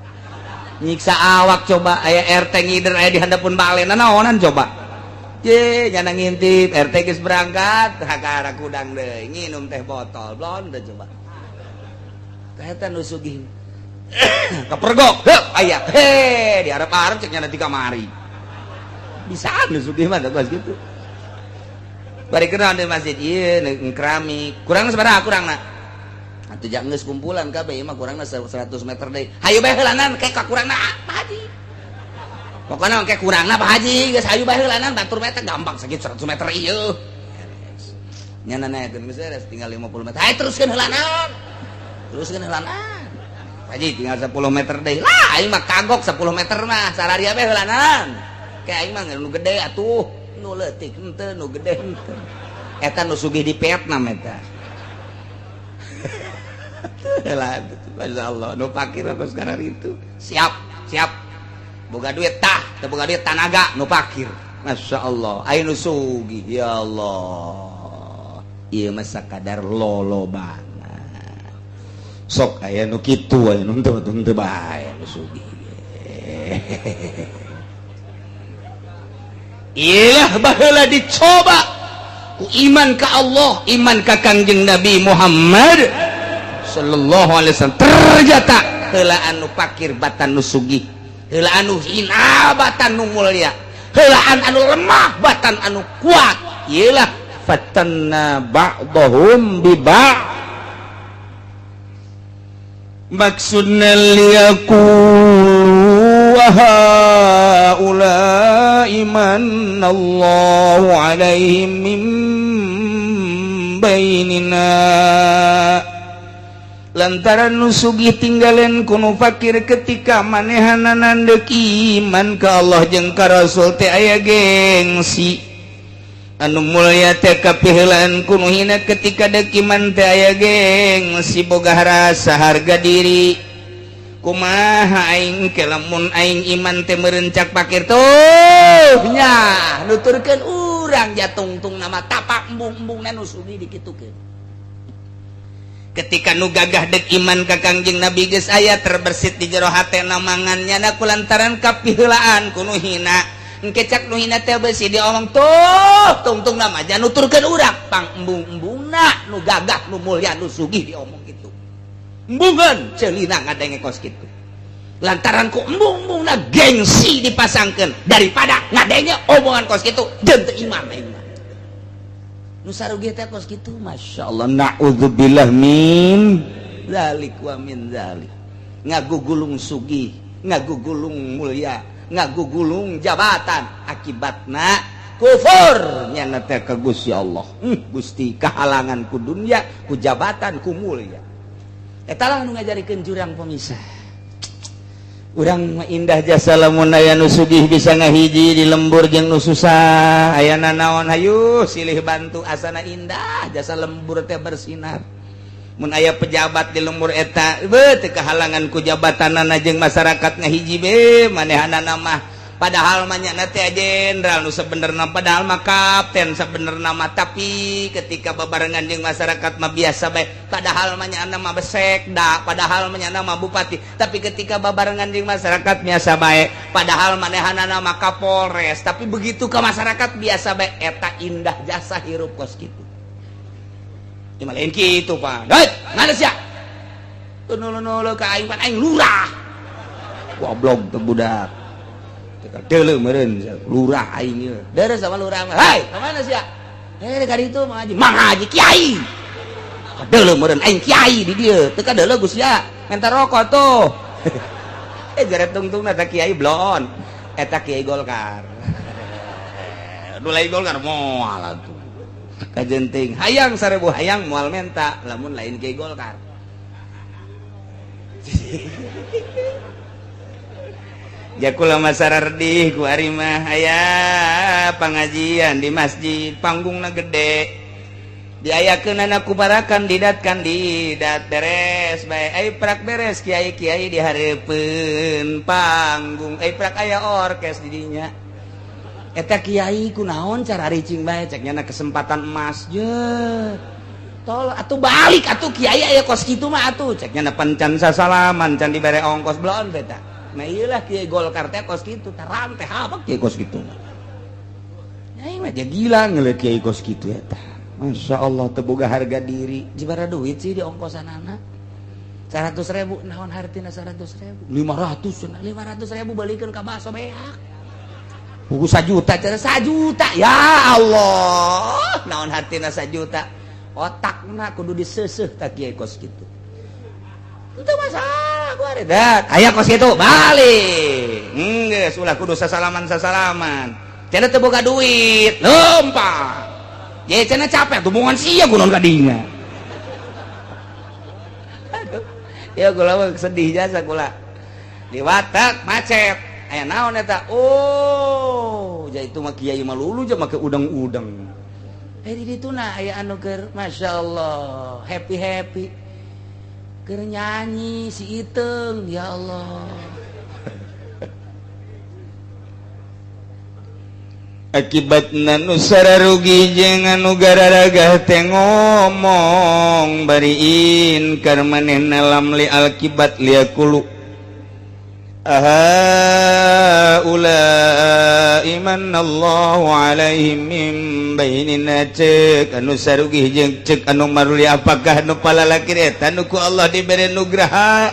Nyiksa awak coba, aya RT ngider aya di handapeun bale. Nanaonan coba? Je, nyana ngintip, RT geus berangkat, ka kudang deui, nginum teh botol, blon teh coba. Teh eta nu sugih. Kepergok, heup aya. He, diharap-harap cek nanti kamari. Bisa nu sugih mah kos kitu. Bari kenal di masjid ieu keramik. Kurang sabaraha kurangna? Atuh jak geus kumpulan kabeh ieu mah kurangna 100 meter deui. Hayu bae heulanan ke kurangna, Pak Haji. Pokoknya kayak kurangna, Pak Haji, geus hayu bae heulanan batur meter gampang segitu 100 meter ieu. Nyana naikeun geus beres tinggal 50 meter. Hayu teruskeun heulanan. Teruskeun heulanan. Pak Haji tinggal 10 meter deui. Lah aing mah kagok 10 meter mah sararia bae heulanan. Kayak aing mah nu gede atuh. Nu leutik henteu, nu gede henteu. Eta nu sugih di Vietnam eta. Lah, Masya Allah, nu pakir apa sekarang itu. Siap, siap. Boga duit tah, teu boga duit tanaga nu pakir. Masya Allah, aya nu sugih, ya Allah. Ieu mah sakadar lolobana. Sok aya nu kitu, aya nu henteu henteu bae nu sugih. Ilah baheula dicoba ku iman ka Allah, iman ka Kangjeng Nabi Muhammad sallallahu alaihi wasallam. Ternyata heula anu pakir batan nu sugih, heula anu hina batan nu mulia, heulaan anu lemah batan anu kuat. Iyalah fatanna ba'dahum bi ba'd. Maksudna liyaqulu wa haula'i manallahu alaihim min bainina. Lantaran nu sugih tinggalen ku nu fakir ketika manehanana deuk iman ka Allah jeung ka Rasul teh aya gengsi, anu mulia teh kapiheulaan ku nu hina ketika deuk iman teh aya gengsi, boga rasa harga diri. Kumaha aing ke lamun aing iman teh merencak pakir tuh nya nuturkeun urang jatungtung nama tapak embung-embung nu sugih dikitukeun. Ketika nu gagah dek iman ka Kangjeng Nabi geus aya terbersit di jero hatena mangan nyana kulantaran kapiheulaan ku nu hina. Engke cak nu hina teh beusi diomong tuh tungtung nama jangan nuturkeun urang pang embung-embungna nu gagah, nu mulia, nu sugih diomong kitu. Embungan celina ngadenge kos kitu lantaran ku embung-embungna gengsi dipasangkeun daripada ngadenge omongan kos kitu jeung teu iman aing mah. Nu sarugi teh kos kitu, Masya Allah, na'udzubillah min zalik wa min zalik. Ngagugulung sugih, ngagugulung mulia, ngagugulung jabatan, akibatna kufur nyana teh ka Gusti Allah. Gusti kahalangan ku dunya, ku jabatan, ku mulia. Eta lah nu ngajarikeun jurang pemisah. Urang mah indah jasa lamun aya nu sugih bisa ngahiji di lembur jeung nu susah. Aya nanaon hayu silih bantu, asana indah jasa lembur teh bersinar. Mun aya pejabat di lembur eta beuh teu kahalangan ku jabatanana jeung masyarakat ngahiji be manehanana mah. Padahal mah nyana teh jenderal nu sebenerna, padahal mah kapten sebenerna mah, tapi ketika babarengan jeung masyarakat mah biasa bae. Padahal mah nyana mah sekda, padahal mah nyana mah bupati, tapi ketika babarengan jeung masyarakat biasa bae. Padahal manehanana mah kapolres, tapi begitu ke masyarakat biasa bae. Eta indah jasa hirup kos kitu. Cuma lain kitu, Pak. Hei, mana sia? Nulu-nulu ka aing pan aing lurah. Goblok teu budak. Deuleu meureun lurah aing ieu. Deres sama lurah mah. Hei, ka mana sia? Eh, ka ditu Mang Haji. Mang Haji kiai. Deuleu meureun aing kiai di dieu. Teu kadeuleu Gus ya. Minta rokok tuh. Eh, jare tungtungna ta kiai blon. Eta kiai Golkar. Nu lain Golkar moal atuh. Kajenting hayang 1000 hayang moal menta lamun lain kiai Golkar. Jakula masarardih ku ari mah aya pengajian di masjid panggungna gede diayakeun ku para kandidat kandidat beres bae ai prak beres kiai-kiai di hareupeun panggung ai prak aya orkes di dinya. Eta kiai kunaon cara ricing bae cek nyana kesempatan emas je tol atuh balik atuh kiai aya kos kitu mah atuh cek nyana pan can sasalaman can dibere ongkos belon beta. Nah iyalah kiai Golkar teh kos kitu taram teh apa kiai kos kitu. Aing mah gila ngeliat kiai kos kitu eta. Masya Allah teu boga harga diri jibara duit sih di ongkosan anak. 100.000 naon hartina 100.000 500 500.000 balikeun ka baso beak buku 1 juta cara 1 juta ya Allah naon hartina 1 juta otakna kudu diseuseuh tak kieu kos kitu itu masalah gua dak aya kos kitu balik geus ulah kudu sasalaman-sasalaman cenah teu boga duit lempang ye cenah capek tumbungan sia kunaon ka dinya. Ya kula mah sedih jasa kula. Di watak macet. Aya naon eta? Oh, ja itu mah kiai mah lulu ja make udang-udang. Eh di ditu na aya anu keur masyaallah, happy-happy. Keur nyanyi si Iteung, ya Allah. Akibatna nu sararugi jeung anu gararagah teh ngomong bari inkar manehna lam li akibat liakulu aha ula imanallahu alaihim min bainina cek anu sarugi jeung cek anu maruli apakah nu palalakir eta nu ku Allah dibere nugraha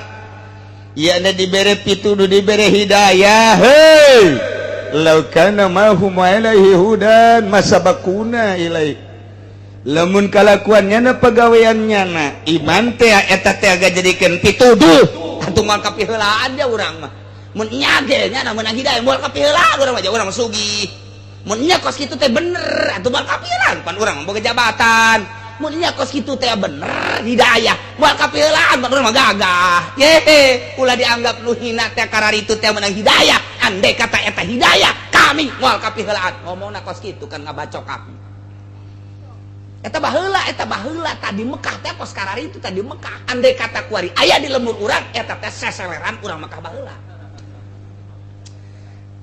ieu na dibere pituduh dibere hidayah heuy law kana mahum alaihi hudan masabakuna ilai lamun kalakuannya na pagaweannya na iman teh eta teh aga jadikeun pituduh atuh moal kapiheulaan dia urang mah mun nya ge nya na meunang hidayah moal kapiheulaan urang mah urang sugih mun nya kos kitu teh bener atuh moal kapiheulaan pan urang mah boga jabatan mun nya kos kitu teh bener hidayah moal kapiheulaan pan urang mah gagah ye ulah dianggap nu hina teh kararitu teh meunang hidayah andai kata eta hidayah kami moal kapiheulaan ngomongna kos kitu kan ngabacok kami eta baheula tadi Mekah teh kos kararitu tadi Mekah andai kata kuari aya di lembur urang eta teh seseleran urang Mekah baheula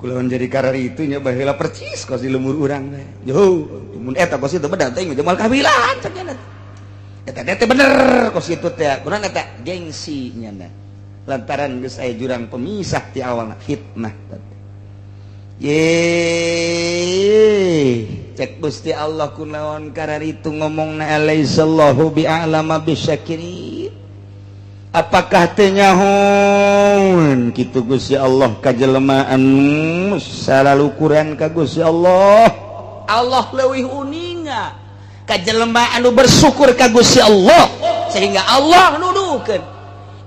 kulawan jadi kararitu nya baheula percis kos di lembur urang teh yo mun eta kos itu bener teh moal kapiheulaan cek nya eta teh bener kos kitu teh kunaon eta gengsi nya lantaran geus aya jurang pemisah ti awalna fitnah teh ye cek Gusti Allah kunaon kararitu ngomongna alaisallahu bi'alama bisyakirin apakah teu nyahoeun kitu Gusti Allah ka jelema anu salalukuran ka Gusti Allah Allah leuwih uninga ka jelema anu bersyukur ka Gusti Allah sehingga Allah nuduhkeun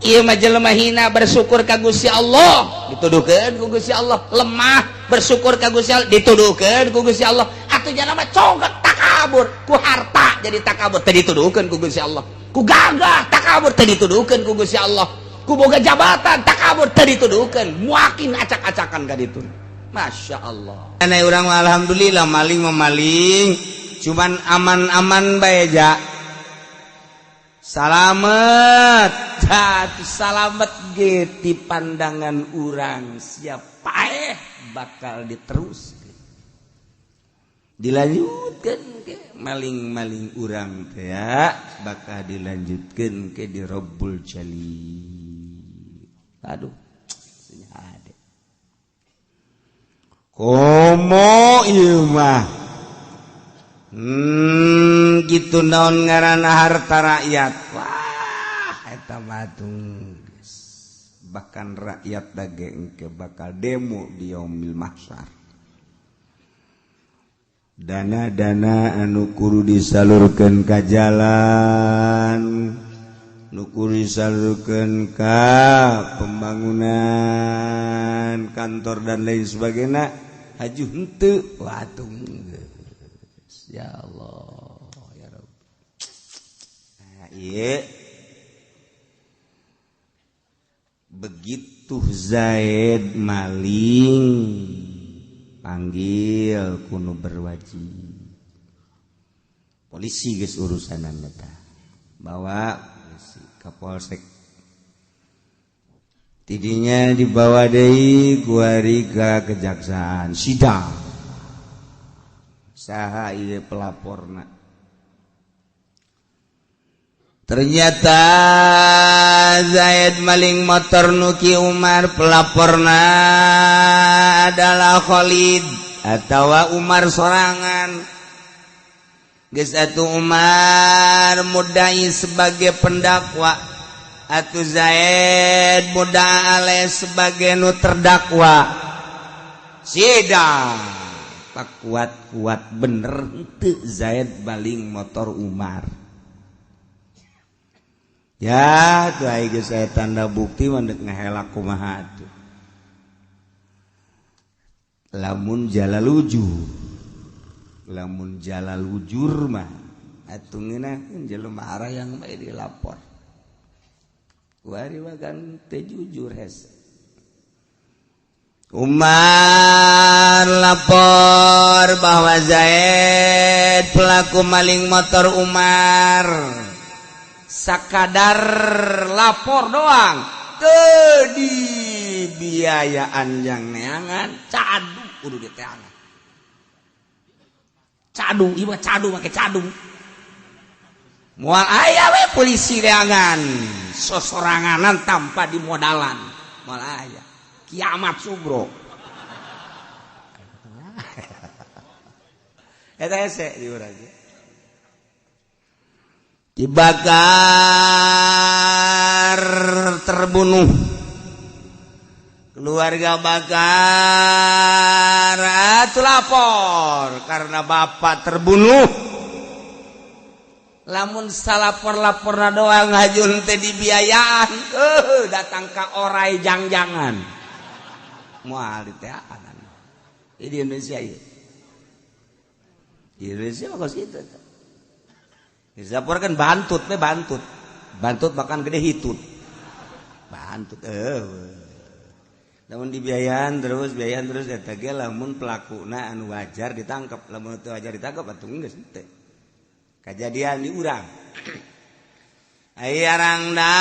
ieu mah jelema hina bersyukur ka Gusti Allah dituduhkeun ku Gusti Allah lemah bersyukur ka Gusti Allah dituduhkeun ku Gusti Allah atuh jalma congkak takabur ku harta jadi takabur teh dituduhkeun ku Gusti Allah ku gagah takabur teh dituduhkeun ku Gusti Allah ku boga jabatan takabur teh dituduhkeun muakin acak-acakan ka ditu Masya Allah aneh urang mah alhamdulillah maling mah maling cuman aman-aman bae ja salamet salamet ge ti pandangan urang siap paeh bakal diterus dilanjutkan ke maling-maling urang teh ya bakal dilanjutkan ke di Rabbul Jalil aduh ade komo ieu mah gitu naon ngaranna harta rakyat wah eta mah bahkan rakyat dage engke bakal demo di yaumil mahsyar dana-dana anu kudu disalurkeun ka jalan nu kudu disalurkeun ka pembangunan kantor dan lain sebagainya haju henteu watung geus ya Allah ya Rabb nah, ieu begitu Zaid maling panggil kuno berwajib polisi geus urusanan eta bawa polisi ka polsek tidinya dibawa deui kuari ka kejaksaan sidang saha ieu pelaporna ternyata Zaid maling motor nuki Umar pelaporna adalah Khalid atau Umar sorangan geus atuh Umar mudai sebagai pendakwa Atuh Zaid muda ale sebagai nu terdakwa sidang pak kuat-kuat bener henteu Zaid baling motor Umar. Ya tuh ai geus aya tanda bukti mah deuk ngahelak kumaha atuh. Lamun jala lujur mah atuh ngeunah jelema arayang bae dilapor. Kuari mah kan teu jujur hese. Umar lapor bahwa Zaid pelaku maling motor Umar. Sakadar lapor doang teu dibiayaan jang neangan cadu kudu diteangan. Cadu ieu mah cadu make cadu. Moal aya we polisi neangan sosoranganan tanpa dimodalan. Moal aya. Kiamat sugro. Eta hese di urang. Dibakar terbunuh. Keluarga Bakar atuh lapor karena bapak terbunuh. Lamun salapor-laporna doang hajun teh dibiayaan, datang ka orai jang-jangan. Moal diteangan. Di Indonesia ieu. Di Indonesia mah kos kitu. Dilaporkan bantut we bantut. Bantut makan gede hitut. Bantut Lamun dibiayaan terus eta ge lamun pelakuna anu wajar ditangkap, lamun teu wajar ditangkap atuh geus teu. Kajadian di urang. Aya rangda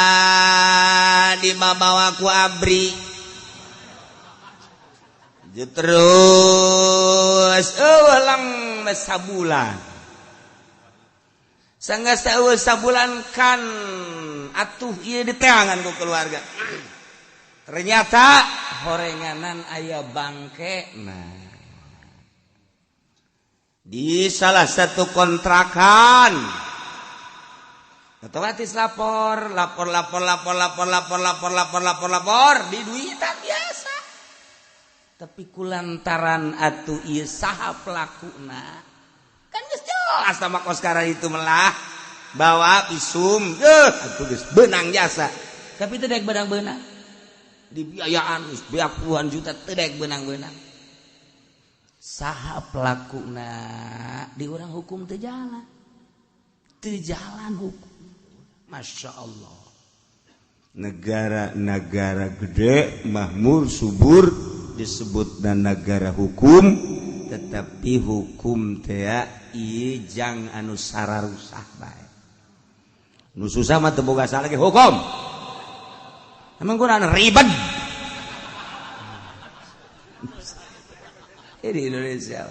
dibawa ku abri. Terus eueuh sabulan. Sanggeus eueuh sabulan kan atuh ieu diteangan ku keluarga. Ternyata horenganan aya bangke. Nah, di salah satu kontrakan otomatis lapor lapor lapor lapor lapor lapor lapor lapor lapor lapor di duitan biasa. Tapi kulantaran atuh ieu saha pelakuna kan geus jelas sama koskara itu melah bawa visum atuh geus beunang jasa. Tapi teu daek beunang-beunang dibiayaan geus beak puluhan juta teu daek beunang-beunang. Saha pelakuna di urang hukum teu jalan. Teu jalan hukum. Masya Allah. Negara-negara gede, makmur, subur disebut dan negara hukum, tetapi hukum teh ieu jang anu sararusah bae. Nu susah mah teu boga salah ge hukum. Emang kurang ribet. Di Indonesia.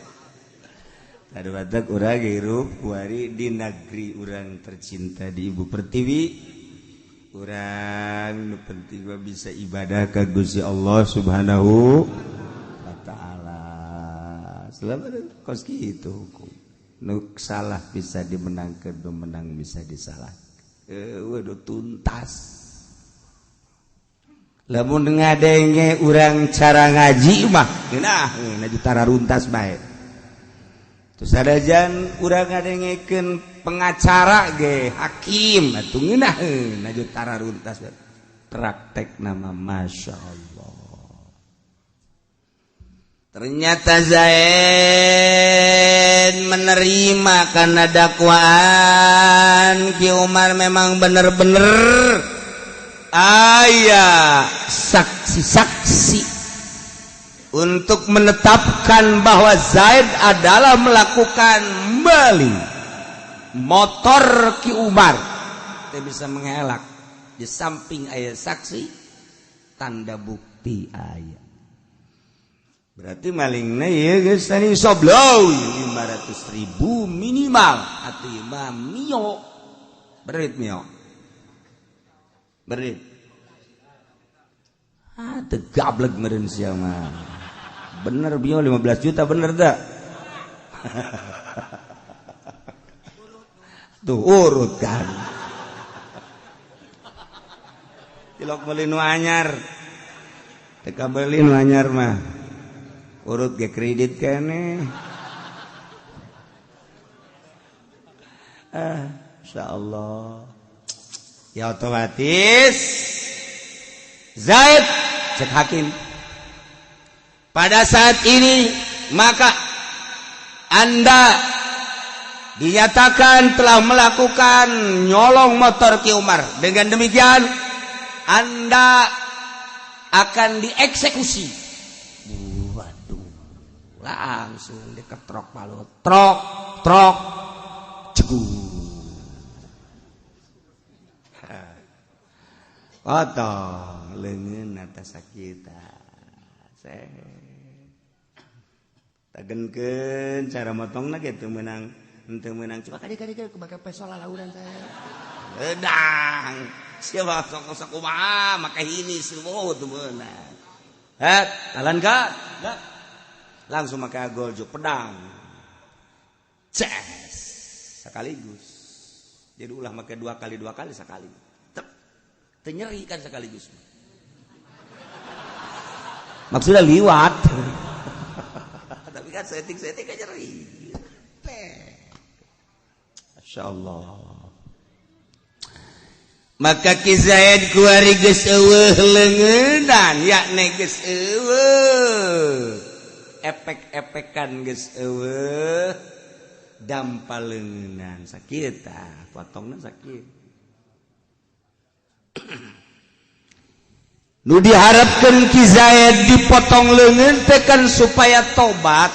Tadi batak urang hirup kuari di negeri urang tercinta di Ibu Pertiwi. Urang nu penting mah bisa ibadah ka Gusti Allah Subhanahu wa taala. Selama kos kitu hukum. Nu salah bisa dimenangkeun, nu menang bisa disalahkeun. Waduh tuntas. Lamun ngadenge urang cara ngaji mah geunah ngaji tara runtas bae. Terus sadajan urang ngadengekeun pengacara ge hakim atuh ngeunah ngaji tara runtas bae. Praktek nama Masya Allah. Ternyata Zaid menerima karena dakwaan Ki Umar memang bener-bener aya saksi-saksi untuk menetapkan bahwa Zaid adalah melakukan maling motor Ki Umar. Kita bisa mengelak di samping ayat saksi tanda bukti ayat. Berarti malingna ieu geus tadi soblow 500.000 minimal atuh ieu mah mio. Berit mio. Berit. Ah teu gablek meureun sia mah. Bener bio 15 juta bener dah. Tuh urut kan. Cilok meuli nu anyar. Teu kabeuli nu anyar mah. Urut ge kredit keneh. Insyaallah. Ya otomatis Zaid cek hakim. Pada saat ini maka Anda dinyatakan telah melakukan nyolong motor Ki Umar. Dengan demikian Anda akan dieksekusi. Waduh, langsung diketrok palu, trok, trok, cegur. Potong leungeun atas sakita. Tagenkeun cara motongna ge teu meunang, henteu meunang. Coba kadi-kadi make peso lalaunan teh. Edang. Siapa sok sok kumaha make ini semua teu meunang. Het, talan ka? Langsung make agoljo pedang. Ces. Sekaligus. Jadi ulah make dua kali sekali. Teu nyeri kan sekaligus. Maksudnya liwat. Tapi kan setting-setting kan nyeri. Masya Allah. Maka Ki Zaid kuari geus eueuh leungeunan, yakni geus eueuh. Efek-efekan geus eueuh. Dampa leungeunan sakit tah, potongna sakit. Nu diharapkan Ki Zaid dipotong leungeun teh kan supaya tobat.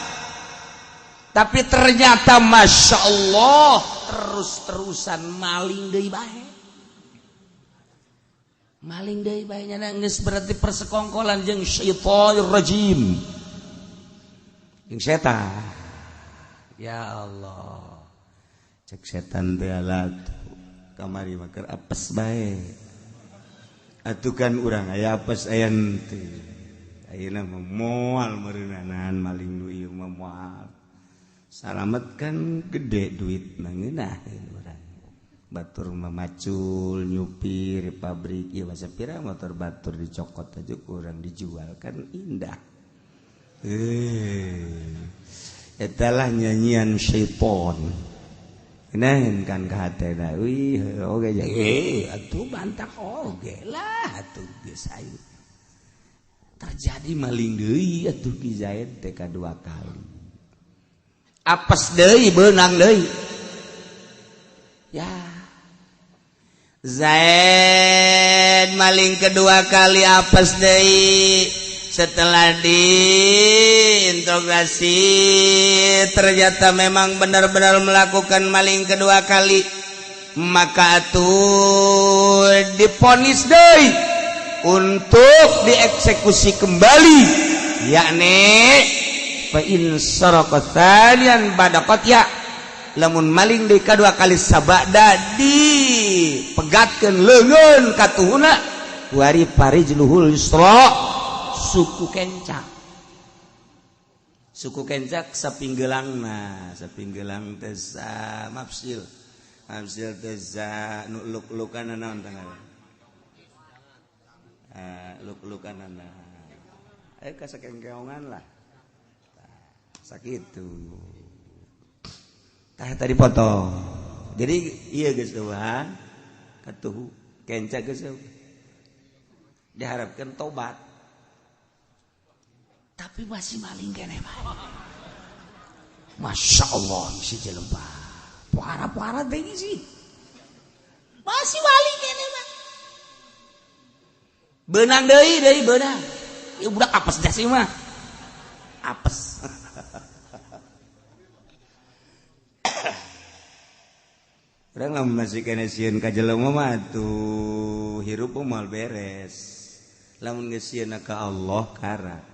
Tapi ternyata Masya Allah terus-terusan maling deui bae. Maling deui bae nya geus berarti persekongkolan jeung syaitonir rajim. Jeung setan. Ya Allah. Cek setan teh kamari mah keur apes bae. Atuh kan urang aya apes aya henteu. Ayeuna mah moal meureunanan maling nu ieu mah moal. Salamet kan gede duit mah ngeunaheun urang. Batur mah macul nyupir pabrik ieu mah sapira motor batur dicokot aja kurang dijual kan indah. Etalah nyanyian syaiton. Ngeunaheun kan ka hatena. Wih, oge atuh bantah oge lah atuh geus ayu. Terjadi maling deui atuh Ki Zaid teh kadua kali. Apes deui beunang deui. Ya. Zaid maling kedua kali apes deui. Setelah diinterogasi ternyata memang benar-benar melakukan maling kedua kali, maka atuh diponis deui untuk dieksekusi kembali, yakni fa in saraqa tsaniyan badaqat ya, lamun maling deui kadua kali sabada dipegatkeun leungeun katuhuna wari parijluhul yusra, suku kencak. Suku kencak sapinggelangna, sapinggelang teh mafsil. Mafsil teh nu luk-lukan naon teh ngaran? Luk-lukanana. Kasakengkeongan lah. Sakitu. Tah tadi potong. Jadi iya geus eueuhan katuhu kencak geus diharapkan tobat. Tapi masih maling keneh bae. Masya Allah si jelema. Puara-puara teh sih. Masih maling keneh mah. Beunang deui deui beunang. Ieu budak apes dah sih mah. Apes. Urang lamun masih keneh sieun ka jelema mah atuh hirup moal beres. Lamun geus sieun ka Allah kara.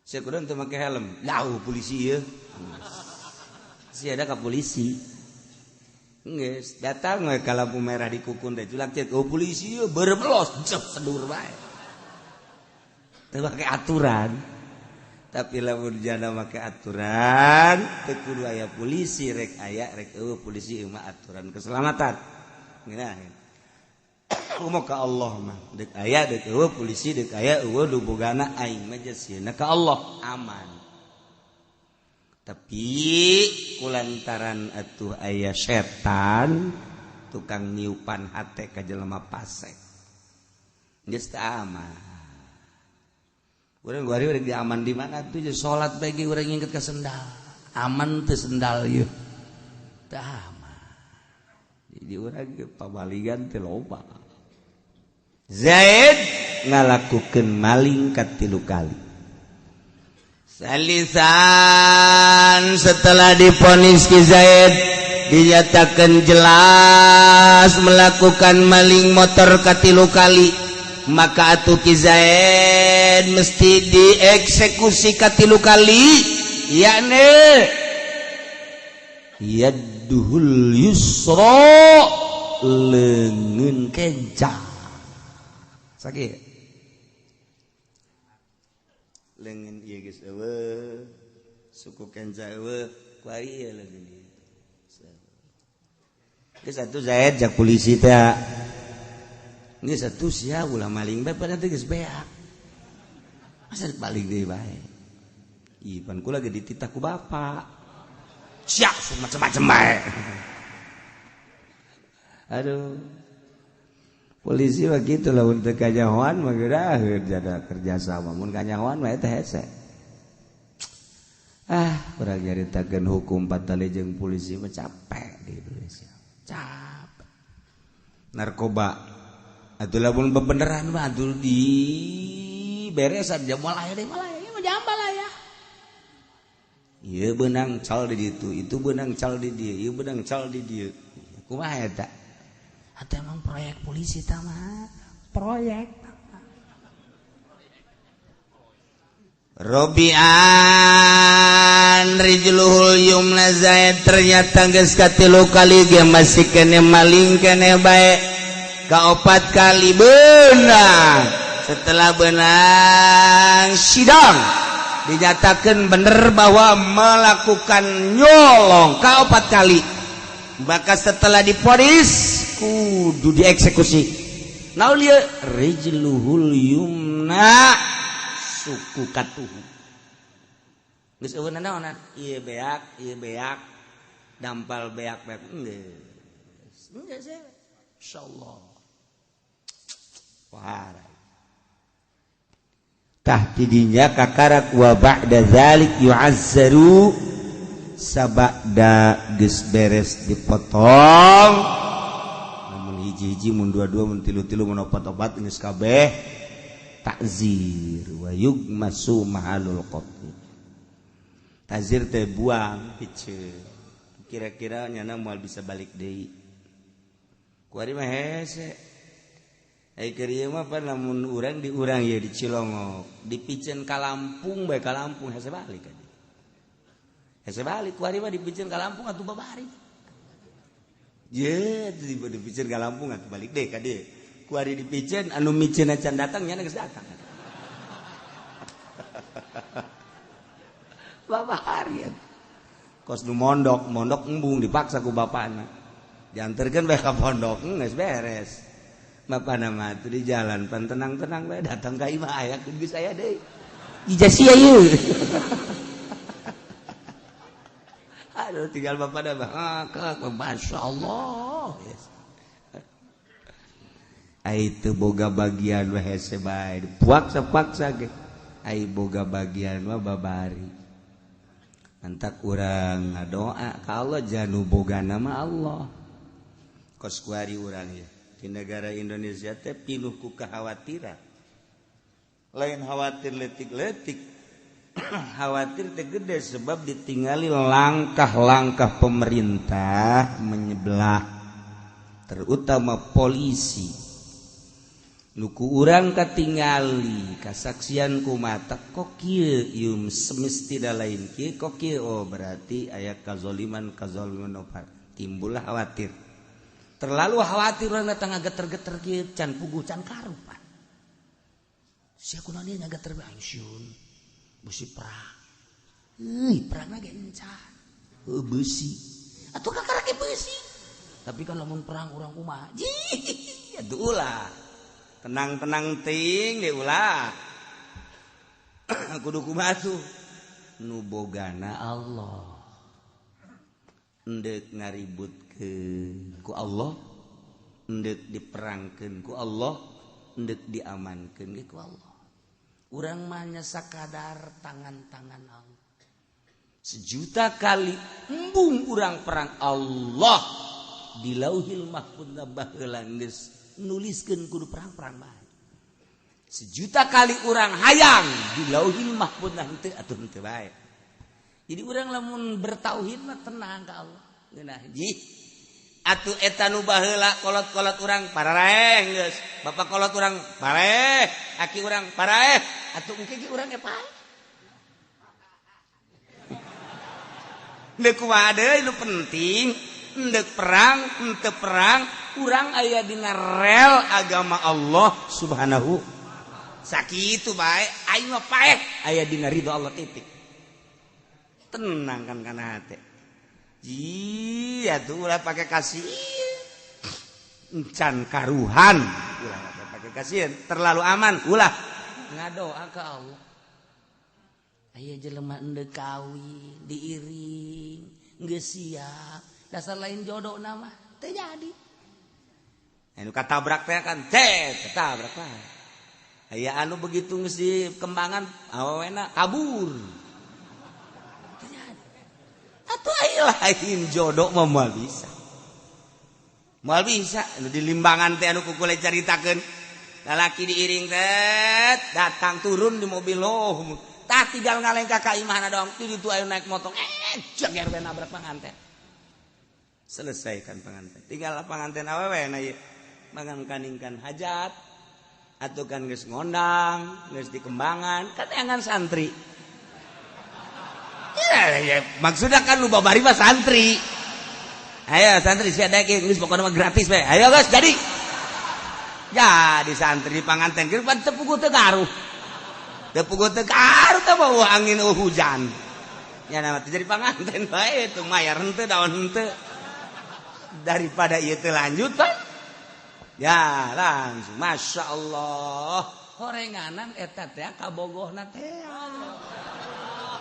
Saya kurang teu make helm. Lau polisi ieu. Si ada ka polisi. Geus datang we ka lampu merah di kukun teh culak cek oh polisi ieu berbelos jep sedur bae. Teu make aturan. Tapi lamun jana make aturan teu kudu aya polisi rek aya rek eueuh polisi mah aturan keselamatan. Ngeunaheun. Kumaha ka Allah mah deuk aya deuk eueuh polisi deuk aya eueuh nu bogana aing mah sieuna ka Allah aman. Tapi kulantaran atuh aya setan tukang niupan hate ka jelema pasek geus teu aman. Urang guari urang diaman di mana tuh salat bae ge urang inget ka sendal. Aman teu sendal ieu? Teu aman. Jadi urang ge pabaligan teh loba. Zaid ngalakukeun maling katilu kali. Salisan setelah diponis Ki Zaid dinyatakan jelas melakukan maling motor katilu kali, maka atuh Ki Zaid mesti dieksekusi katilu kali, yakni yaduhul yusra leungeun kenca. Sakit leungeun ieu geus eueuh suku kenca eueuh kuari ieu leungeun ieu. Geus atuh Zaid jak polisi teh geus atuh sia ulah maling bae pada teh geus beak. Masa balik deui bae. Ih pan kula ge dititah ku bapak. Sia macam-macam bae. Aduh. Polisi mah kitu lamun teu kanyahoan mah geurah jada kerja sama mun kanyahoan mah eta hese. Ah, urang nyaritakeun hukum patali jeung polisi mah capek di Indonesia. Capek. Narkoba atuh lamun bebeneran mah atuh di beresan jam moal aya deui moal aya mah jambal aya. Ieu beunang cal di ditu, itu beunang cal di dieu, ieu beunang cal di dieu. Kumaha eta? Atau emang proyek polisi tama proyek Robian rijluhul yumna Zaid ternyata geus katilu kali ge masih kene maling kene bae kaopat kali beunang. Setelah benang sidang dinyatakan bener bahwa melakukan nyolong kaopat kali, maka setelah diponis kudu dieksekusi. Naon ieu rijluhul yumna suku katuhu geus eueuh naonan ieu beak dampal beak beak geus geus insyaallah wah tah tidinya kakarak wa ba'da zalik yu'azzaru sabada geus beres dipotong namun hiji-hiji mun dua-dua mun tilu-tilu mun opat-opat geus kabeh takzir wa yugmasu mahalul qatl. Takzir teh buang piceun kira-kira nyana moal bisa balik deui kuari mah hese. Ai keur ieu mah pan lamun urang di urang ieu di Cilongok dipiceun ka Lampung bae ka Lampung hese balik aja. Hese balik kuari mah dipiceun ka Lampung atuh babari. Ye dipiceun ka Lampung atuh balik deui ka dieu. Kuari dipiceun anu miceun acan datang nyana geus datang. Babari. Kos nu mondok, mondok embung dipaksa ku bapana. Dianterkeun bae ka pondok geus beres. Bapana mah teu di jalan pan tenang-tenang bae datang ka imah aya geus aya deui. Ijazah ieu. Aduh tinggal bapana mah Masya Allah. Yes. Ai teu boga bagian mah hese bae dipaksa-paksa ge. Ai boga bagian mah babari. Antak urang ngadoa ka Allah janu bogana mah Allah. Kos kuari urang ya. Di negara Indonesia teh pinuh ku kekhawatiran. Lain khawatir letik-letik. Khawatir teh gede sebab ditinggali langkah-langkah pemerintah menyebelah, terutama polisi. Nuku urang katingali kasaksian ku mata kok kieu ieu semesti lain kieu kok kieu, oh berarti aya kazoliman kazoliman opat, timbullah khawatir. Terlalu khawatir urang datang ngageter-geter kieu can puguh can karupan. Sia kunaon ieu ngageter bae siun. Besi perang. Euy, perangna ge encan. Heuh besi. Atuh kakara ge besi. Tapi kan lamun perang urang kumaha? Jih, Atuh ulah. Tenang-tenang ting deui ulah. Kudu kumaha tuh? Nu bogana Allah. Endek ngaributkeun ku Allah, endek diperangkeun ku Allah, endek diamankeun ge ku Allah. Urang mah nya sakadar tangan-tangan Allah. Sejuta kali embung urang perang Allah di Lauhil Mahfuz baheula geus nuliskeun kudu perang-perang bae. Sejuta kali urang hayang di Lauhil Mahfuz henteu atuh henteu bae. Jadi urang lamun bertauhid mah tenang ka Allah. Ngeunah ji. Atuh eta nu baheula kolot-kolot urang parareh geus. Bapak kolot urang pareh, aki urang pareh, atuh engke ge urang epaeh. Deuk kumaha deui nu penting, endek perang, henteu perang, urang aya dina rel agama Allah Subhanahu. Sakitu bae, aing mah paeh aya dina ridho Allah titik. Tenang kan kana hate. Ji, atuh ulah pake kasih. Encan karuhan, ulah pake kasihan, terlalu aman, ulah ngadoa ka Allah. Aya jelema endek kawin, diiring, geus siap, dasar lain jodoh nama, teu jadi. Anu katabrak teh kan, teh katabrak mah. Aya anu begitu geus dikembangan, awewena kabur. Teu jadi. Atuh aya lain jodoh mah moal bisa. Moal bisa, anu di limbangan teh anu ku kula caritakeun. Lalaki diiring teh, datang turun di mobil loh. Tah tinggal ngalengkah ka imahna dong, di ditu ayo naik motor, jager we nabrak panganten. Selesaikan panganten. Tinggal panganten awewe na ieu. Mangan kaningkan hajat. Atuh kan geus ngondang, geus dikembangan, kateangan santri. Ya, ya, maksudnya kan lu babari mah santri. Ayo santri sia daek geus pokona mah gratis we. Ayo guys, jadi. Jadi santri panganten geus pan teu puguh teu garuh. Teu puguh teu garuh teh bawa angin hujan. Ya nama teh jadi panganten bae teu mayar henteu daun henteu. Daripada ieu teu lanjut pan. Ya langsung Masya Allah. Horenganan eta teh kabogohna teh.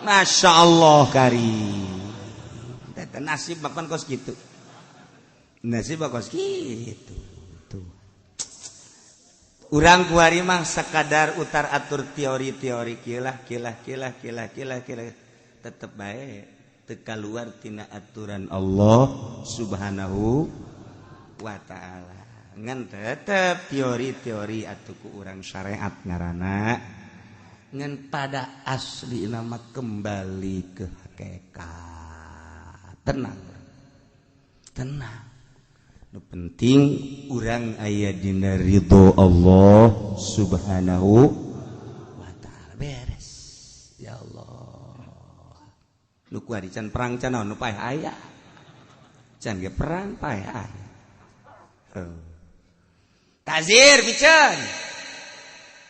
Masya Allah karim. Eta nasib mah kos kitu. Nasib mah kos kitu. Tuh. Urang kuari mah sekadar utar atur teori-teori kilah kilah kilah kilah kilah kilah tetep bae teu kaluar tina aturan Allah Subhanahu wa taala. Ngan tetep teori-teori atuh ku urang syariat ngaranna ngan pada asli nama kembali ke hakikat. Tenang. Tenang. Nu penting urang aya dina ridho Allah Subhanahu wa taala. Beres. Ya Allah. Nu kuari can perang can naon nu paeh aya. Can ge perang paeh aya. Tazir piceun.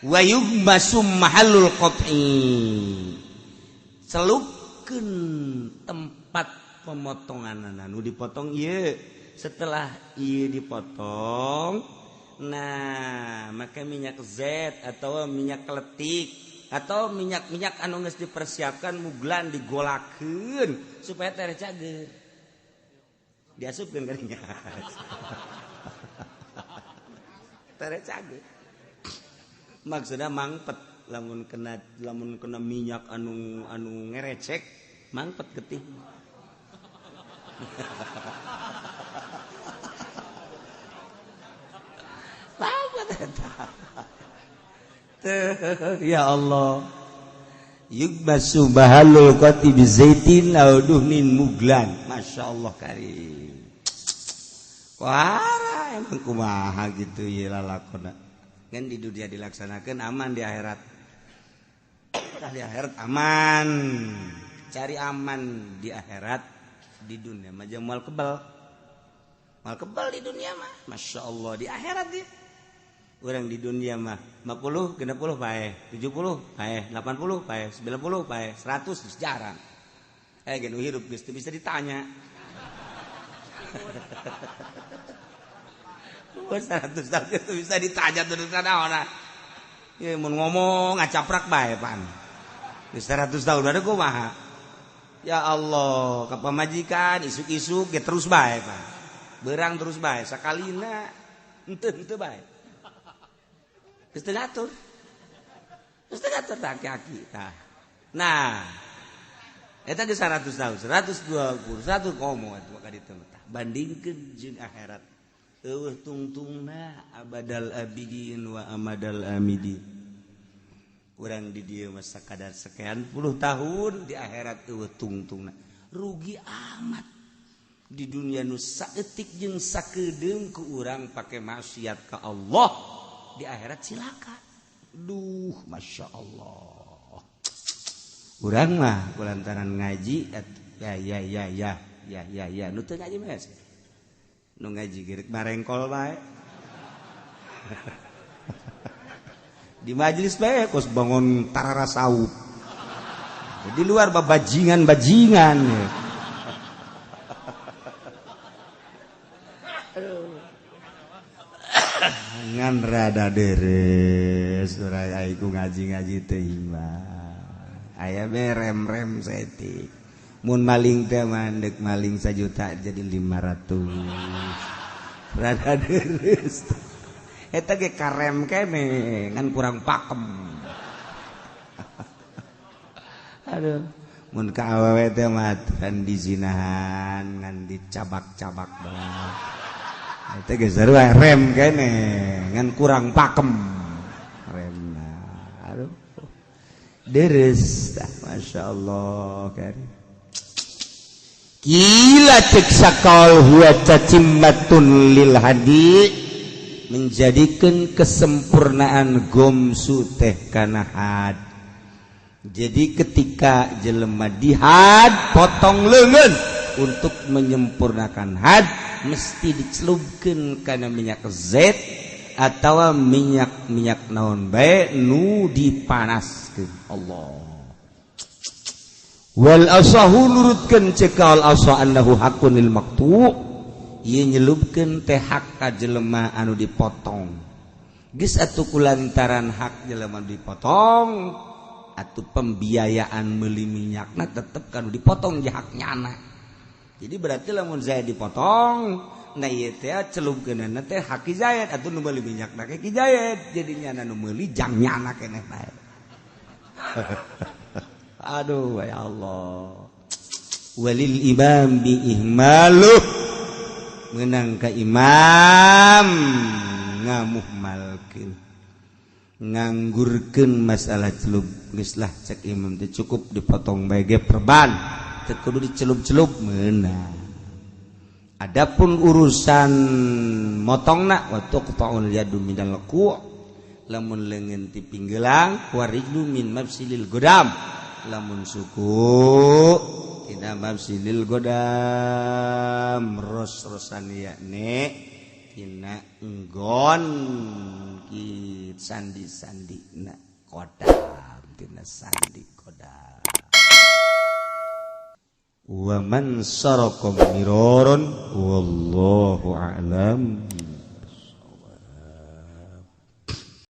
Wa yughmasum mahallul qat'i. Celupkeun tempat pemotonganana nu dipotong ieu. Setelah ieu dipotong, nah make minyak Z atau minyak kletik atau minyak-minyak anu geus dipersiapkan muglan digolakeun supaya tereh cager. Diasupkeun ka dinya. Tereh cager. Maksudna mangpet lamun kena minyak anu ngerecek mangpet getih. Ya Allah. Yugbasu bahalul qati bizaitin aw duhnin muglan. Masya Allah karim. Wah, emang kumaha gitu ieu lalakona. Ngan di dunia dilaksanakeun aman di akhirat. Tah di akhirat aman. Cari aman di akhirat, di dunia mah jeung moal kebal. Moal kebal di dunia mah. Masya Allah di akhirat dia. Orang di dunia mah 50, 60 paeh, 70 paeh, 80 paeh, 90 paeh, 100 jarang. Genu hirup geus teu bisa ditanya. 100 tahun itu bisa ditanya terus naon. Ya mun ngomong ngacaprak bae pan. 100 tahun ada kumaha. Ya Allah, ka pamajikan isuk-isuk ge terus bae pan. Berang terus bae sakalina henteu henteu bae. Geus teu ngatur. Geus teu ngatur tah aki-aki tah. Nah, eta geus 100 tahun, 120, 100 komo atuh ka ditu tah. Bandingkeun jeung akhirat. Eueuh tungtungna abadal abidin wa amadal amidin. Urang di dieu mah sakadar sekian puluh tahun, di akhirat eueuh tungtungna. Rugi amat. Di dunia nu saeutik jeung sakedeung ku urang pake maksiat ka Allah, di akhirat cilaka. Duh, Masya Allah. Urang mah kulantaran ngaji ya ya ya ya ya ya ya nu teu ngaji mah nu ngaji gerek barengkol bae. Di majelis bae kos bangun tararasaup. Di luar babajingan-bajingan. Ngan rada deres urang aiku ngaji-ngaji teh mah. Aya be rem-rem saeutik. Mun maling teh mandek maling 1 juta jadi 500. Rada deres. Eta ge karem kene ngan kurang pakem. Aduh, mun ka awewe teh mah kan dizinahan ngan dicabak-cabak bae. Eta ge sarua rem kene ngan kurang pakem. Remna. Aduh. Deres tah masyaallah kari. Gila cek sakal huwa cacimmatun lil hadi, menjadikan kesempurnaan gomsu teh kana had. Jadi ketika jelema dihad potong leungeun untuk menyempurnakan had mesti dicelupkeun kana minyak zait atawa minyak-minyak naon bae nu dipanaskeun. Allah. Wal asahu nurutkeun cekal asa annahu haqqun lil maqtu, ieu nyelupkeun teh hak ka jelema anu dipotong. Geus atuh kulantaran hak jelema dipotong atuh pembiayaan meuli minyakna tetep kanu dipotong je hak nyana. Jadi berarti lamun Zaid dipotong, nah ieu teh celupkeunana teh hak ki Zaid atuh nu meuli minyakna ke ki Zaid, jadi nyana nu meuli jang nyana keneh bae. Aduh ya Allah. Walil imam bi ihmaluh, menang ka imam ngamuhmalkeun, nganggurkeun masalah celup. Geus lah cek imam teh cukup dipotong bae ge perban, teu kudu dicelup-celup meunang. Adapun urusan motongna wa tuqta'ul yadu minal qu', lamun leungeun ti pinggelang, warijlu min mafsilil godam, lamun suku tina mafsilil godam, ros-rosan yakni tina enggon ki sandi-sandi na kodam, tina sandi kodam. Wa man saraka miroron wallahu a'lam.